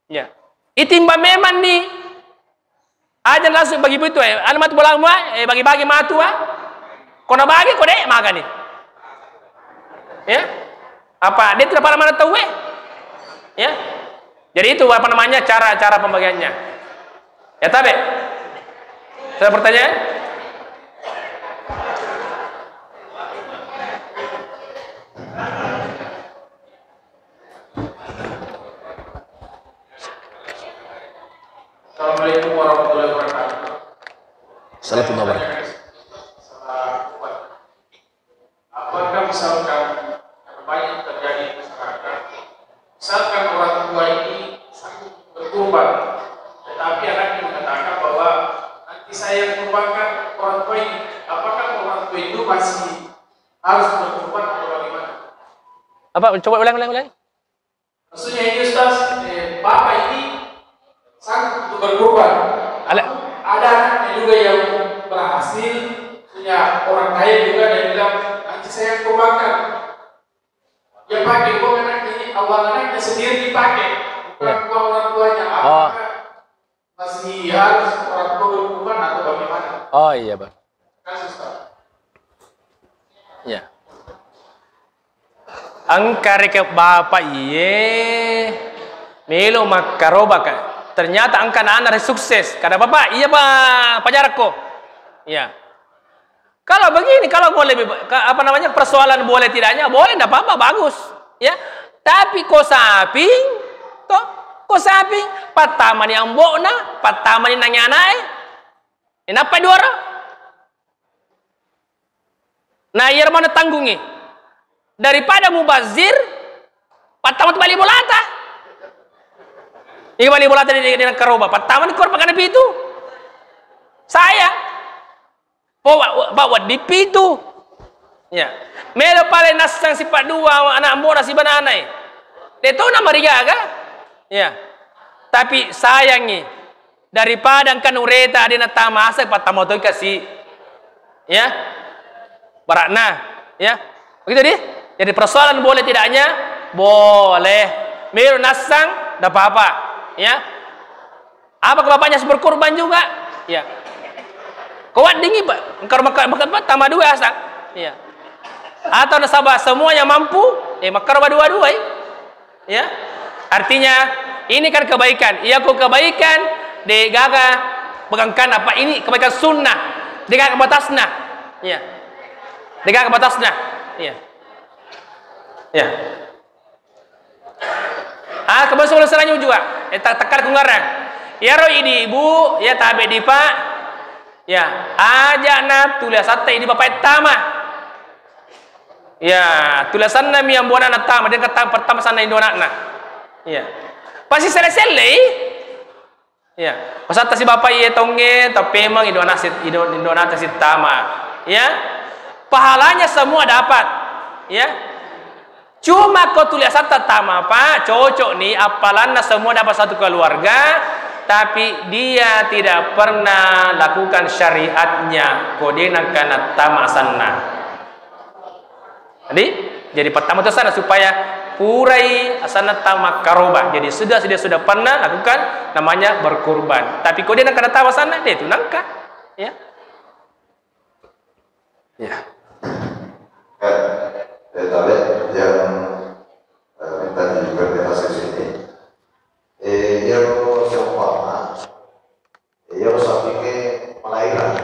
Ya. Itimbang memang ni. Aja langsung bagi betul, eh. Anu matu bola mua, eh, bagi-bagi matu, ah. Ko na bagi, ko de, magani. Ya. Apa, de tidak pala mana tahu, eh? Ya. Jadi itu, apa namanya, cara-cara pembagiannya. Ya, tabe. Ada pertanyaan? Assalamualaikum warahmatullahi wabarakatuh. Salam warahmatullahi wabarakatuh. Apakah misalkan, karena banyak terjadi di masyarakat, misalkan orang tua ini sanggup berkorban, tetapi anaknya mengatakan bahwa nanti saya yang korbankan orang tua ini, apakah orang tua itu masih harus berkorban atau bagaimana? Apa? Coba ulang, ulang, ulang. Maksudnya ini, Ustaz, eh, Bapak ini sanggup untuk berkorban. Ale- Ada anaknya juga yang berhasil, punya orang kaya juga, dia bilang, "Nanti saya yang korbankan." Dia pakai uang anaknya ini, uang anaknya sendiri dipakai, bukan, iya, uang orang tuanya. Oh. Apakah masih harus orang tua berkorban atau bagaimana? Oh, iya, Bang. Kasih, Ustaz. Ya. Engka rekeng bapa iye melo makkaroba ka. Ternyata engka anak-anak sukses. Kada bapa, iya pa pajarakko. Ya. Kalau begini, kalau boleh beba-, ka-, apa namanya, persoalan boleh tidaknya, boleh, ndak apa-apa, bagus. Ya. Tapi ko saping, toh, ko saping, pattamani ambo'na, pattamani nangi ana'e. Inappa duara? Nah, iyaro mana tanggungi. Daripada mubazir, pattama tu bali bolata. Iga bali bolata di, di, di karoba, pattamani korban kana pitu. Sayang. Po wa-, wa-, pa wedding pitu. Ya. Melo pale nassang sipa dua anak mona sibananai. De to na marigaga. Ya. Tapi sayangi, daripada engka nureta de nattama aseng, pattama toi kasi. Ya. Barakna. Ya. Begitu di? Jadi persoalan boleh tidaknya? Boleh. Melo nassang, ndak apa-apa. Ya. Apa ke bapaknya harus berkorban juga? Ya. Ko weddingi, Pak. Engka maka-, maka-, tambah dua asang. Ya. Atau nasaba semuanya mampu, eh, makkaro dua-dua, eh. Ya. Artinya, ini kan kebaikan. Iya, ko kebaikan, de gaga pegangkan apa ini kebaikan sunnah. De gaga batasna. Ya. De gaga batasna. Ya. Ya. Ah, kemudian sebelum selanjutnya juga, eh, tak tekan kungarang. Iyaro idi ibu, ya tabe di pak, ya, aja na tulis atta idi bapak tama. Ya, tuli asanna mi ambo ana'na tama, de' kata pertama sanna indo ana'na. Ya. Pasti selle-sellei. Ya. Pasatta si bapak iye tongnge, tapi memang indo anak si, indo, indo anak si tama. Ya. Pahalanya semua dapat. Ya. Cuma ko tuli asatta tama, Pak, cocok ni appalanna semua dapat satu keluarga, tapi dia tidak pernah lakukan syariatnya, ko de' nengka nattama asanna. Jadi, jadi pertama itu asanna supaya purai asanna tama karoba. Jadi sudah, sudah, sudah pernah lakukan namanya berkurban. Tapi ko de' nengka nattama asanna, de' tu nengka. Ya. Ya. Eh, eh, tadi yang, eh, minta diperjelas di sini. Eh, iyaro seumpama, eh, iyaro sapingnge malairang.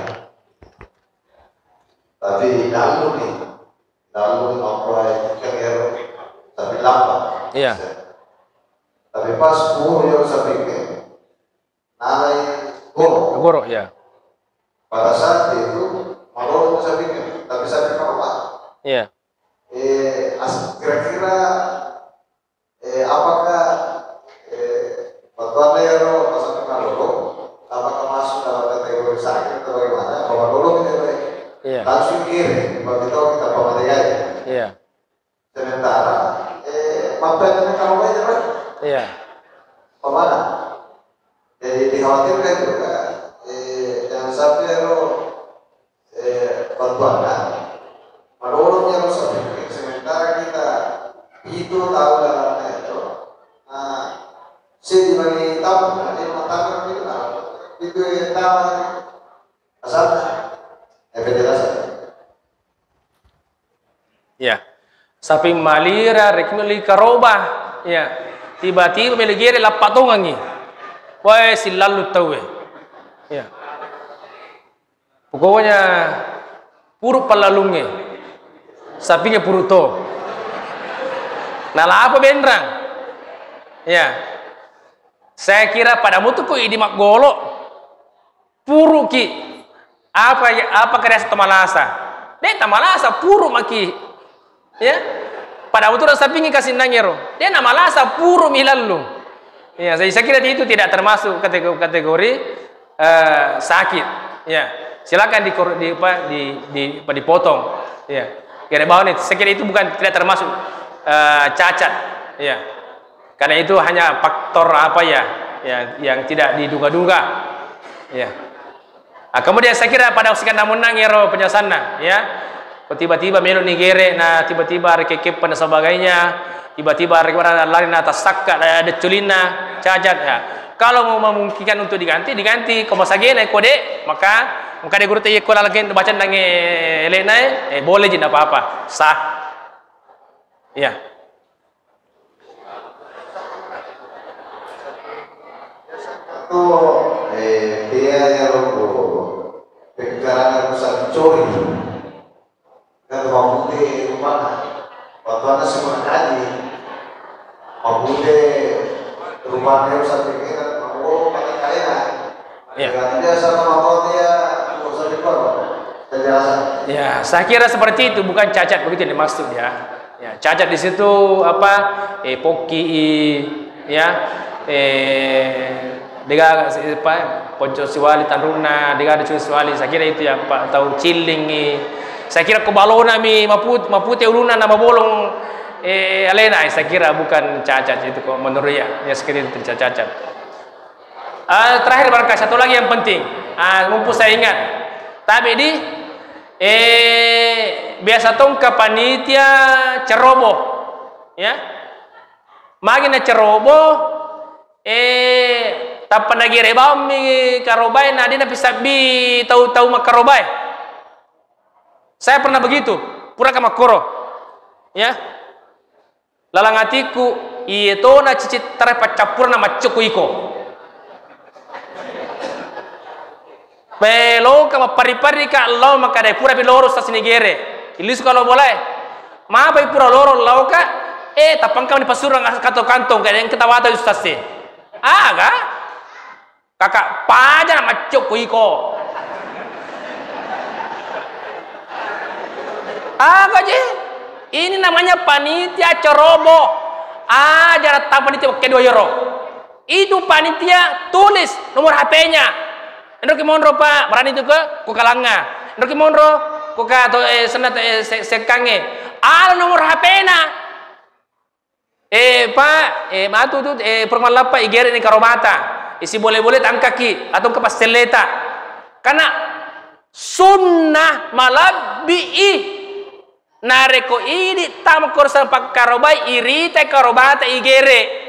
Tapi dalu ni, dalu apa yang iyaro sapi lapa. Iya. Tapi pas puru iyaro sapingnge, nalai goro. Goro, ya. Pada saat itu, malolo sapingnge, tapi sapi apa? Iya. Eh, as-, kira-kira, eh, apakah, eh, bettuanna iyaro masapi malolo, apakah masuk dalam kategori sakit atau bagaimana? Apa malolo kita, Pak? Iya. Langsung kirim, bagi tahu kita apa mategai. Iya. Sementara, eh, mappetani karobai, Pak? Iya. Pemana? Jadi dikhawatirkan juga, eh, jangan sampai lo, eh, bantuanna malolong yang rusak. Sementara kita itu tahu dalamnya itu, nah, si dibagi tahu, nah, dia mengatakan gitu, nah, itu yang tahu, asal, eh, penjelasan. Iya. Sapi malira, rekno li karoba. Iya. Tiba-tiba meli gere lappa tongangi. Wae, sillallu tauwe. Iya. Pokoknya puru pallalungnge. Sapinge puru to. Nalapa benrang. Iya. Saya kira pada mutu ko idi maggolo. Puruki. Apa, apa kariaseng to malasa? De' tamalasa, puru maki. Ya. Pada utura sapingi kasinnangero. De' namalasa, puru mi lallu. Ya, saya, saya kira itu tidak termasuk kategori, kategori, eh, sakit. Ya. Silakan di, di, apa, di, di, apa, dipotong. Ya. Gere bawang ni, saya kira itu bukan, tidak termasuk, eh, cacat. Ya. Karena itu hanya faktor apa ya, ya, yang tidak diduga-duga. Ya. Ah, kemudian saya kira pada usikan namunang ero penjelasanna, ya. Ko tiba-tiba melo ni gere, na tiba-tiba rekekep dan sebagainya, tiba-tiba rekekep lari na tasakka, eh, decculinna, cacat, ya. Kalau mau memungkinkan untuk diganti, diganti. Ko masagena ko de', maka, maka de' guru te ko laleng baca nange elena, eh, boleh ji, ndak apa-apa, sah. Ya. Itu, eh, dia ya lo, pengkarana rusak curi. Kan mabute rupana. Waktu anak sekolah ngaji, mabute rupana rusak pikiran, oh, pakai kaya. Iya. Jadi dia sama motor dia, nggak usah dikor. Penjelasan. Ya, saya kira seperti itu, bukan cacat begitu yang dimaksud ya. Ya, cacat di situ apa? Eh, pokki, ya. Eh, dega apa? Ponco siwali tanruna, dega ada siwali. Saya kira itu ya, Pak, atau cilingi. Saya kira ko balona mi maput-, mapute uluna na mabolong, eh, alena. Eh, saya kira bukan cacat itu kok menurut ya. Ya, sekira itu tidak cacat. Ah, terakhir barangkali satu lagi yang penting. Ah, mumpung saya ingat. Tabe di, eh, biasa tongka panitia ceroboh. Ya. Magi na ceroboh, eh, tappa nagere bawang mi karobae, na de' napisabbi tau-tau makkarobae. Saya pernah begitu, pura ka makkoro. Ya. Lalang atiku, iye tona cicit tara paccappurna maccokku iko. Meloka mappari-parika lao makkada pura pi loro sasini gere. Ilisuka lao bolae. Mapai pura loro laoka, eh, tapangka ni pasurang kantong-kantong, kayak yang ketawata ustaz sih. Aga? Kakak paja na maccok ku iko. Aga je? Ini namanya panitia ceroboh. Aja datang panitia kedua yero. Itu panitia tulis nomor H P-nya. Enroki monro, Pak, berani tu ke, ku kalanga. Enroki monro, ku ka to, eh, senna to, eh, se-, sekkange. Ala nomor H P-na. Eh, Pak, eh, matu tu, eh, pura mallappa, igere ni karobata. Isi bole-bole tangkaki atau ke pastelleta. Karena sunnah malabbi i. Narekko idi tama ko rasa pakkarobai, iritai karobata igere.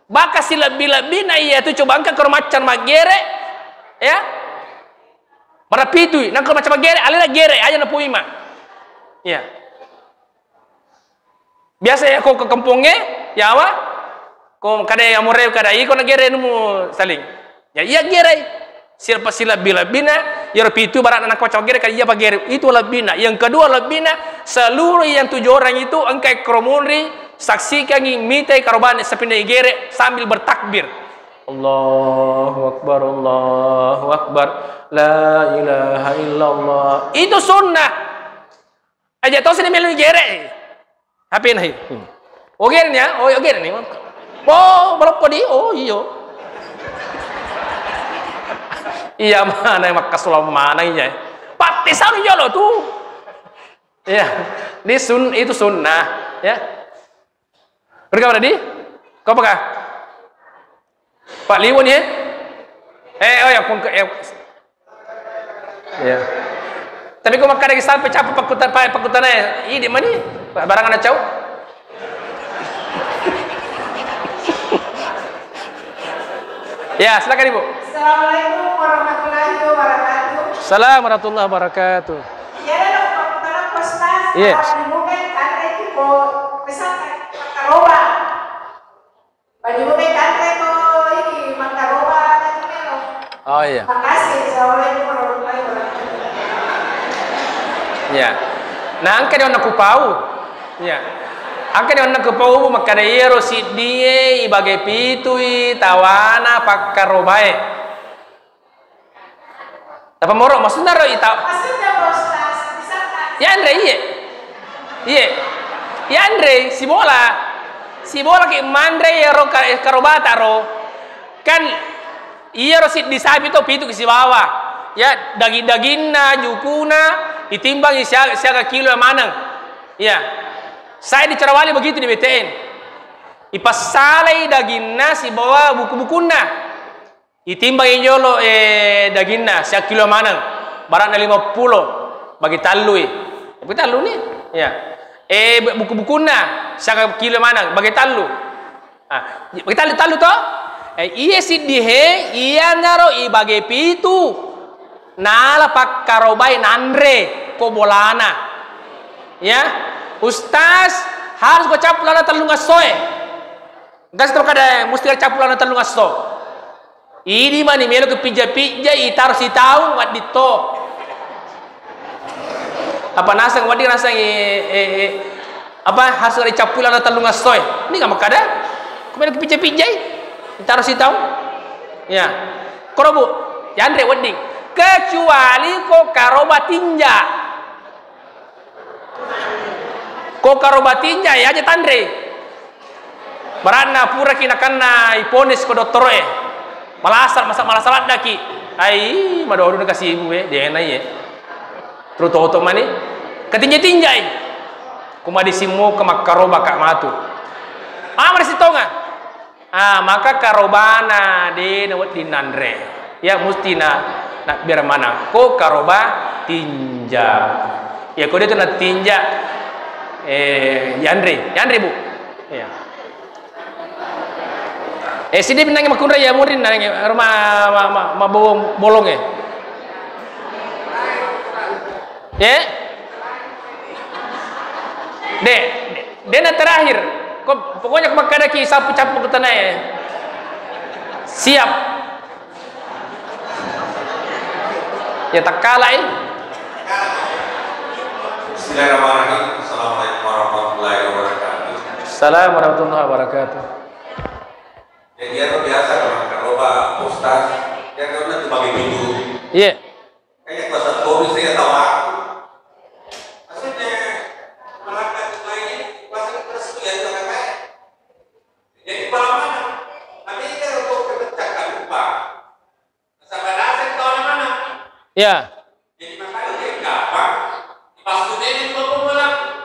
Baka silebbi-lebbina iya tu coba engka karo macca maggere, ya. Marapitui, nangko macca maggere, alena gere, aja napoima. Iya. Biasa ya ko ke kampongnge, yawa, ko kada ya more kada iko na gere numu saling. Ya iya gere. Sila silebbi-lebbina, yaro pitu barak na nangko macca maggere, kada iya pa gere. Itu lebbina. Yang kedua lebbina, seluruh yang tujuh orang itu engka kro munri, saksikangi, mitai karobane sapinna igere sambil bertakbir. Allahu Akbar, Allahu Akbar, la ilaha illallah. Itu sunnah. Aja to sini melu gere. H P nahi. Hmm. Ogere ni ya? Oh, ogere ni. Oh, balokko di. Oh, iyo. Iya mana yang makkasulama mana iya. Patti saru jolo tu. Iya. Di sun itu sunnah, ya. Berapa tadi? Kau apakah? Pak Liwon ya? Eh, oh ya, pun ke, eh, iya. Tapi ko makkada ki sampai capek pakutan, pa-, pakutana ya. Idi mani, barang anak cau. Ya, silakan Ibu. Assalamualaikum warahmatullahi wabarakatuh. Salam warahmatullahi wabarakatuh. Iya, ada dong, Pak Ustaz. Iya. Kalau di rumah kan ada itu, kok, pesan, Pak Karoba. Baju gue kanre ko ini, mangkaroba tadi melo. Oh iya. Makasih. Assalamualaikum warahmatullahi wabarakatuh. Iya. Nah, engka di onna kupau. Iya. Engka di onna kupau, makkada iyaro siddie ibage pitui tawana pakkarobae. Tapamoro, maksudna ro ita-, maksudna, Pak Ustaz, misalkan, yanre, iye. Iye. Yanre, sibola. Sibola ki manre iyaro ka-, karobata ro. Kan iyaro siddi sapi to pitu ki sibawa. Ya, daging-daginna, jukuna, itimbangi sia-, siaga kilo maneng. Iya. Saya di Carawali begitu di B T N. Ipassalai daginna sibawa buku-bukunna. Itimbangi jolo, eh, daginna, siakkilo maneng, barakna lima pulo, bagi tallui. Bagi tallu ni? Iya. Eh, bu-, buku-bukunna, siakkilo maneng, bagi tallu. Ah, bagi tallu, tallu to? Eh, iye siddi he, iyanaro ibage pitu. Nala pakkarobai nanre ko bolana. Ya, Ustaz, harus ko cappu lana tellung essoe. Gas to kada musti cappu lana tellung esso. Idi mani melo ke pijja-pijja, itaro sitaung wedding to. Apa naseng wedding naseng, eh, eh, eh, apa harus ada cappu lana tellung esso, eh. Ini nggak makada. Ko melo ke pijja-pijjai, itaro sitaung. Ya. Koro, Bu, yanre wedding. Kecuali ko karoba tinja. Ko karoba tinja, ya aja tanre. Barakna puraki nakanna iponis ko dottoroe. Malasa, masa-, malasa laddaki. Ai, madodo na kasibu e, dena iye. Terus toto mani. Ketinja-tinjai. Kuma disimmu ke makkaroba ka matu. Amar sitonga. Ah, maka karobana de na wedding nanre. Ya, musti na, na biar mana. Ko karoba tinja. Ya, ko dia tu na tinja. Eh, yanre, yanre, Bu. Ya. Eh, sini pinang makunra ya murin nang rumah ma, ma, ma bolong, bolong, eh. Ya? De, de, dena terakhir. Ko, pokoknya ko makkadaki sapu-capu ke tanah, eh. Siap. Ya, takkala, eh. Bismillahirrahmanirrahim. Assalamualaikum warahmatullahi wabarakatuh. Assalamualaikum warahmatullahi wabarakatuh. Jadi, aku biasa kalau karoba, Ustaz, ya, karena itu bagi pintu. Iya. Kayak kuasa tulis saya tahu aku. Maksudnya, melanggar Ya.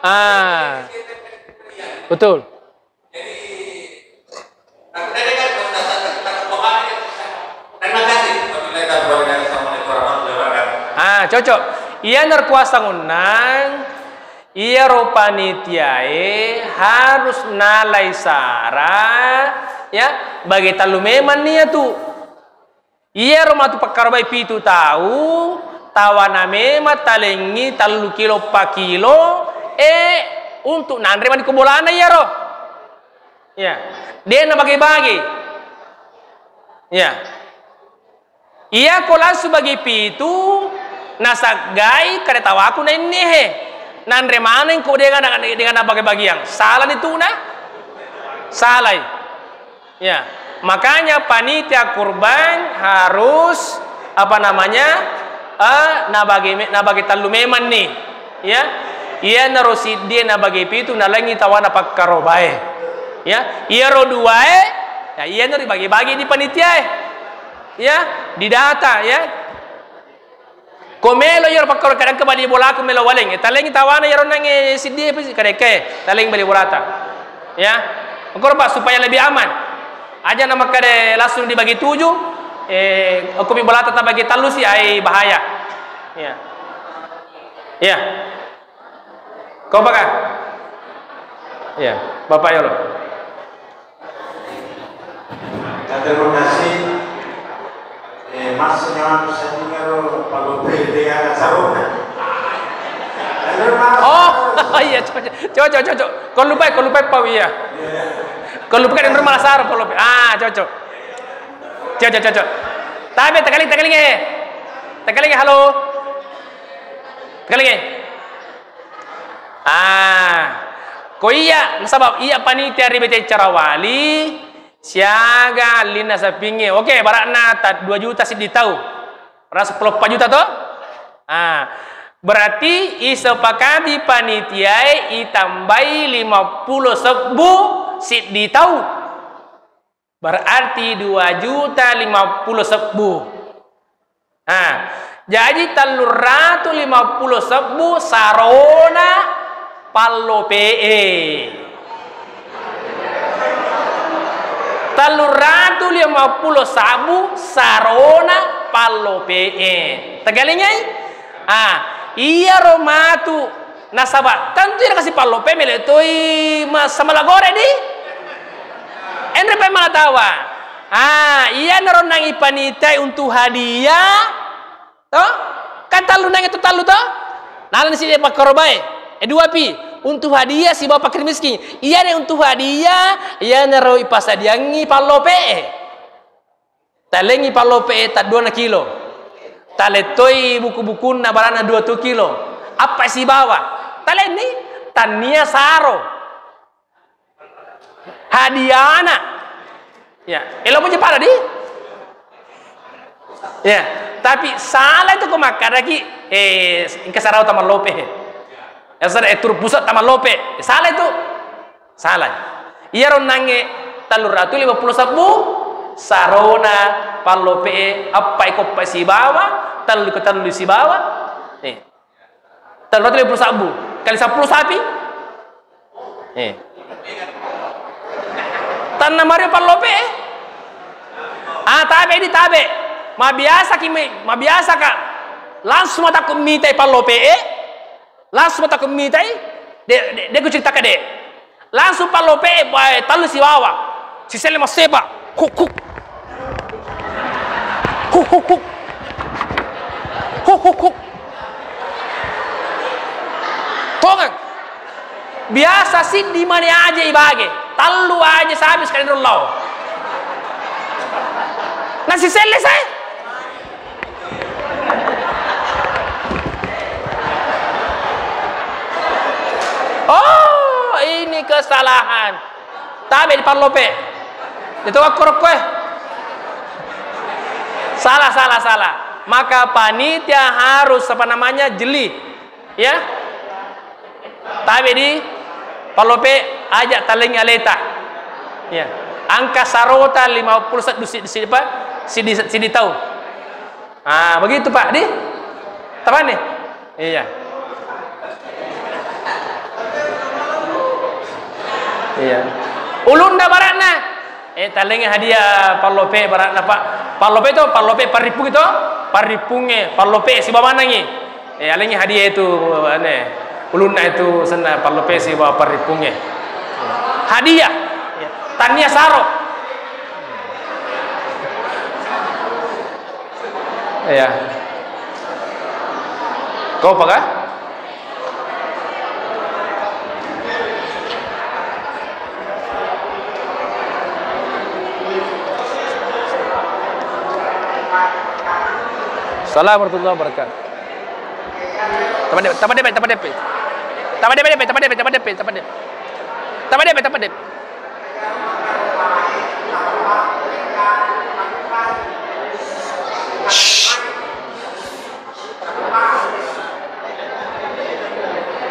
Ah, betul. Ah, cocok. Iya, nerkuasa ngonnang, iyaro panitiae harus nalai sara, ya, bage tallu memang nia tu. Iyaro matu pakkarobai pitu tau, tawana memang talengngi tallu kilo, eppa kilo, eh, untuk nanre mani ko bolana iyaro. Ya, de' nabage-bage. Ya. Iya ko langsung bagi pitu, nasaggai kare tawaku nainnehe. Nanre maneng ko de' gana, de' gana bage-bagiang. Salah ni tu na? Salai. Ya, makanya panitia kurban harus, apa namanya, eh, nabage me-, nabage tallu memang ni. Ya, iyanaro siddie nabage pitu, nalengngi tawana pakkarobae. Ya, iyaro duae, ya, iyanaro dibage-bage di panitiae. Ya, didata, ya. Ko melo iyaro pakkoro kadang ke bali bolaku melo waleng. Eh, talengngi tawana iyaro nangnge siddie pesi kadeke, talengngi bali bolata. Ya. Engkoro, Pak, supaya lebih aman. Aja na makkeda langsung dibagi tujuh, eh, okko mi bolata tabagi tallu si, ai bahaya. Ya. Ya. Ko baka? Ya, Bapak yolo. Terima kasih. Eh, masuk nyawa saya dengar Pak Gopri dengan sarung. Oh, iya, cocok, cocok, cocok. Ko lupai, ko lupai, Pak, iya. Ko lupai kan rumah saro, ko lupai. Ah, cocok. Cocok, cocok. Tapi tekaling, tekaling, eh. Tekaling, halo. Tekaling, eh. Ah, ko iya, nasaba iya panitia ri Bete Carawali, siaga allinna sapingnge. Oke, bara'na ta-, dua juta siddi tau. Bara seppulo eppa juta to? Ah, berarti isepakati panitiae itambai lima pulo sebbu siddi tau. Berarti dua juta lima pulo sebbu. Nah, jaji telluratu lima pulo sebbu sarona pallope'e. Telluratu lima pulo sebbu sarona pallope'e. Tegalingai? Ah, iyaro matu Nasaba tentu iyaro kasi pallope mele toi ma-, samala gore di. Enre pa mala tawa. Ah, iyanaro nang ipanitai untu hadiah. To? Kan tallu nang itu tallu to? Nalani si pakkarobae. E dua pi. Untu hadiah sibawa pakkiri miskin. Iyare untu hadiah, iyanaro ipasadiangi pallope. Talengngi pallope'e tadduana kilo. Talettoi buku-bukunna barana dua tu kilo. Appa sibawa. Talenni tannia saro. Hadiana. Ya, elo muji pada di? Ya, tapi salah itu ko makkadaki, eh, engka sarau tamallope. Ya, salah, eh, turu pusat tamallope. Salah itu. Salah. Iyaro nangnge telluratu lima pulo sebbu, sarona pallope'e, eppa iko eppa sibawa, tellu iko tellu sibawa. Eh. Telluratu lima pulo sebbu. Kali seppulo sapi? Eh. Tanna mario pallope'e. Ah, tabe di tabe. Mabiasa ki me-, mabiasa ka. Langsung matakku mitai pallope'e. Langsung matakku mitai, de, de, de ku cerita kade. Langsung pallope, eh, tallu sibawa. Siselle massepa. Huk, huk. Huk, huk, huk. Huk, huk, huk. Tongeng. Biasa siddi mani aja ibage. Tallu aja sabi sekali rollau. Nasi selle sai. Oh, ini kesalahan. Tabe di pallope. Itu wakkorokko, eh. Salah, salah, salah. Maka panitia harus, apa namanya, jeli. Ya. Tabe di pallope, aja talengi aleta. Ya. Angka sarota lima pulo seddu si-, si-, apa? Sidi, sidi tau. Ah, begitu, Pak. Di? Tapanni? Iya. Iya. Ulunna bara'na. Eh, tallengngi hadiah pallope bara'na, Pak. Pallope to, pallope parrippungngi to? Parrippungnge, pallope sibawa manengngi. Eh, alengngi hadiah itu, ane, ulunna itu senna pallope sibawa parrippungnge. Hadiah. Iya. Tania saro. Iya. Kau apa kah? Assalamualaikum warahmatullahi wabarakatuh. Tapa depe, tapa depe, tapa depe. Tapa depe, depe, tapa depe, tapa depe, tapa depe. Tapa depe, tapa depe. Shh.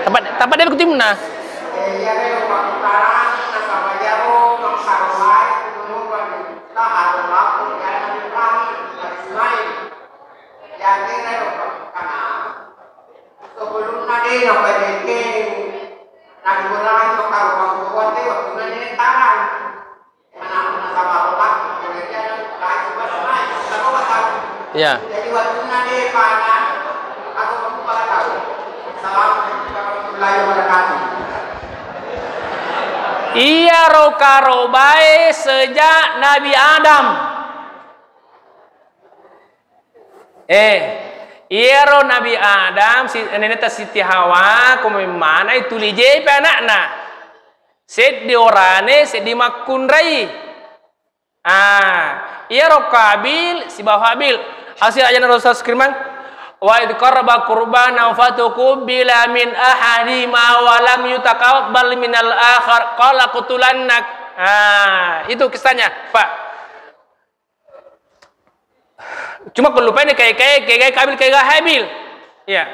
Tapa, tapa depe ku timunna. Sebelumna de' napadekeng, nakurangi makarupa-rupa de' wettunna de' tarang. Iya. Iyaro karobae sejak Nabi Adam. Eh, iyaro Nabi Adam, si, neneta Siti Hawa, ko memmanai tuli jepe anakna. Seddi orane, seddi makkunrai. Ah, iyaro Qabil sibawa Habil. Hasil ajana Rasul sallallahu alaihi wasallam, "Wa idh qarraba qurbanan fatuqubila min ahadihima wa lam yutaqabbal minal akhar, qala qatulannak." Ah, itu kisahnya, Pak. Cuma kellupaini kai-kai, kai-kai Qabil, kai-kai Habil. Iya.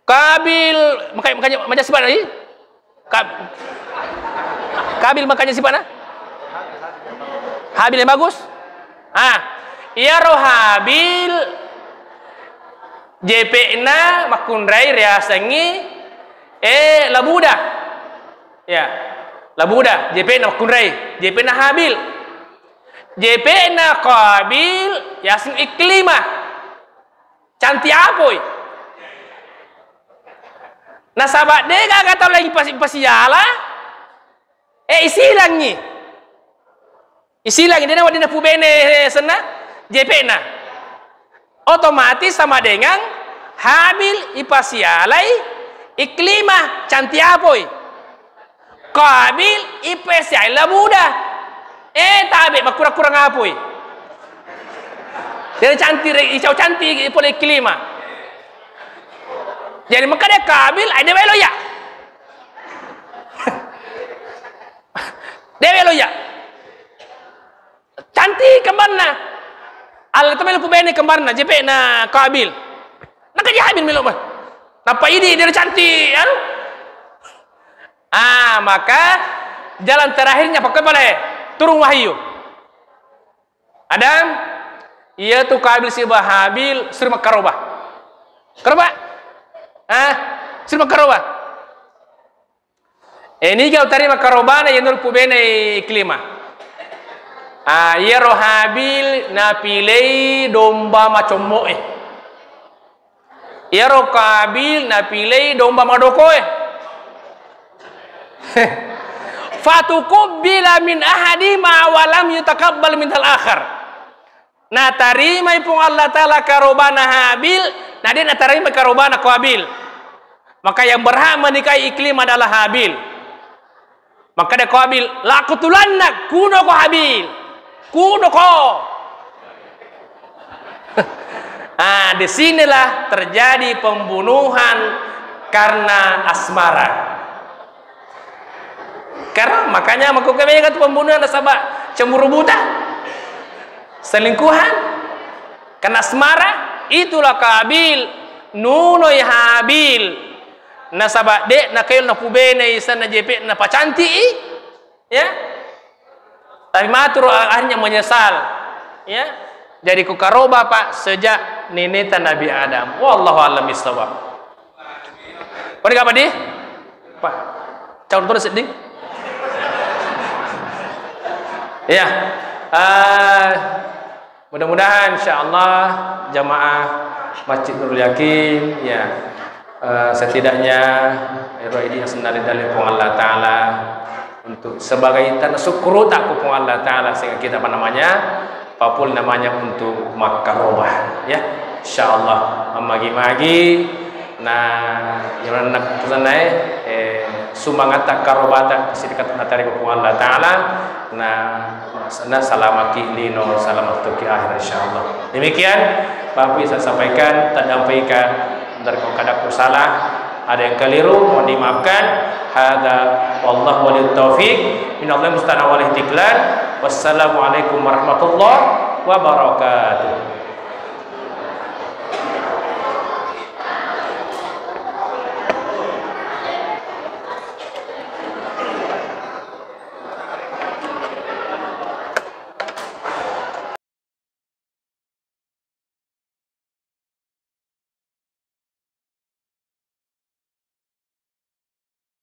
Qabil, maka-, makanya, makanya sifat lagi? Kab-, Qabil makanya sifat, nah? Habil yang bagus? Ah, iyaro Habil, jepe'na makkunrai riasengngi, eh, labuda. Ya, labuda, jepe'na makkunrai, jepe'na Habil. Jepe'na Qabil, yaseng Iklimah. Cantik apoi. Nasaba de' gaga tau laing pasi-, pasiala, eh, isilangngi. Isilangngi, de' nawedding napubene senna jepe'na. Otomatis sama dengan Habil ipasialai Iklimah, cantik apoi. Qabil ipasialai labuda. Eh, tabe' makurang-kurang apoi. Jadi cantik, icau cantik pole Iklimah. Jadi makkeda Qabil, ai de' waelo iya. De' waelo iya. Cantik kembarna. Alla to melo pubene kembarna, jepe'na Qabil. Nakaji Habil melo mah. Nappa idi de' cantik, anu. Ah, maka jalan terakhirnya pakai pale. Turun wahyu. Adam, iya tu Qabil sibawa Habil suri makkaroba. Karoba? Ah, suri makkaroba. Eh, niga utarima karobana, iya nuru pubene Iklimah. Ah, iyaro Habil napilei domba macommo'e. Iyaro Qabil napilei domba madokoe. Fatukubbila min ahadima wa lam yutakabbal minal akhar. Natarimai Puang Allah Ta'ala karobana Habil, na de' natarima karobana Qabil. Maka yang berhak menikahi Iklimah adalah Habil. Maka de' Qabil, "Lakutulanna, kuno ko Habil. Kuno ko." Ah, di sinilah terjadi pembunuhan karena asmara. Karena makanya makkukue mega tu pembunuhan nasaba cemburu buta. Selingkuhan. Karena asmara, itulah Qabil nunoi Habil. Nasaba de' nakail napubenei senna jepe'na pacanti'i, ya. Tapi maturu akhirnya menyesal, ya. Jadi ku karoba, Pak, sejak Neneta Nabi Adam. Wallahu a'lam bissawab. Kau apa di? Pak, caur terus sedih. Ya. Eh, mudah-mudahan, insya Allah, jamaah Masjid Nurul Yakin, ya, eh, setidaknya ero idi yang senari dari Puang Allah Ta'ala untuk sebagai tanda syukur tak ku Puang Allah Ta'ala sehingga kita, apa namanya, papul namanya untuk makkarobah, ya. Insya Allah, magi-magi. Nah, yang nak pesan naik, eh, sumbangat tak karobatan sedekah materi ku Puang Allah Ta'ala. Nah, maksudnya salamaki lino, selamat tuki akhir, insya Allah. Demikian, Bapak Ibu, saya sampaikan, tak dampaikan, dari kau kadakku salah, ada yang keliru, mohon dimaafkan. Hada, wallahu waliyut taufiq, minallah musta'an wal istiqlal. Wassalamualaikum warahmatullahi wabarakatuh.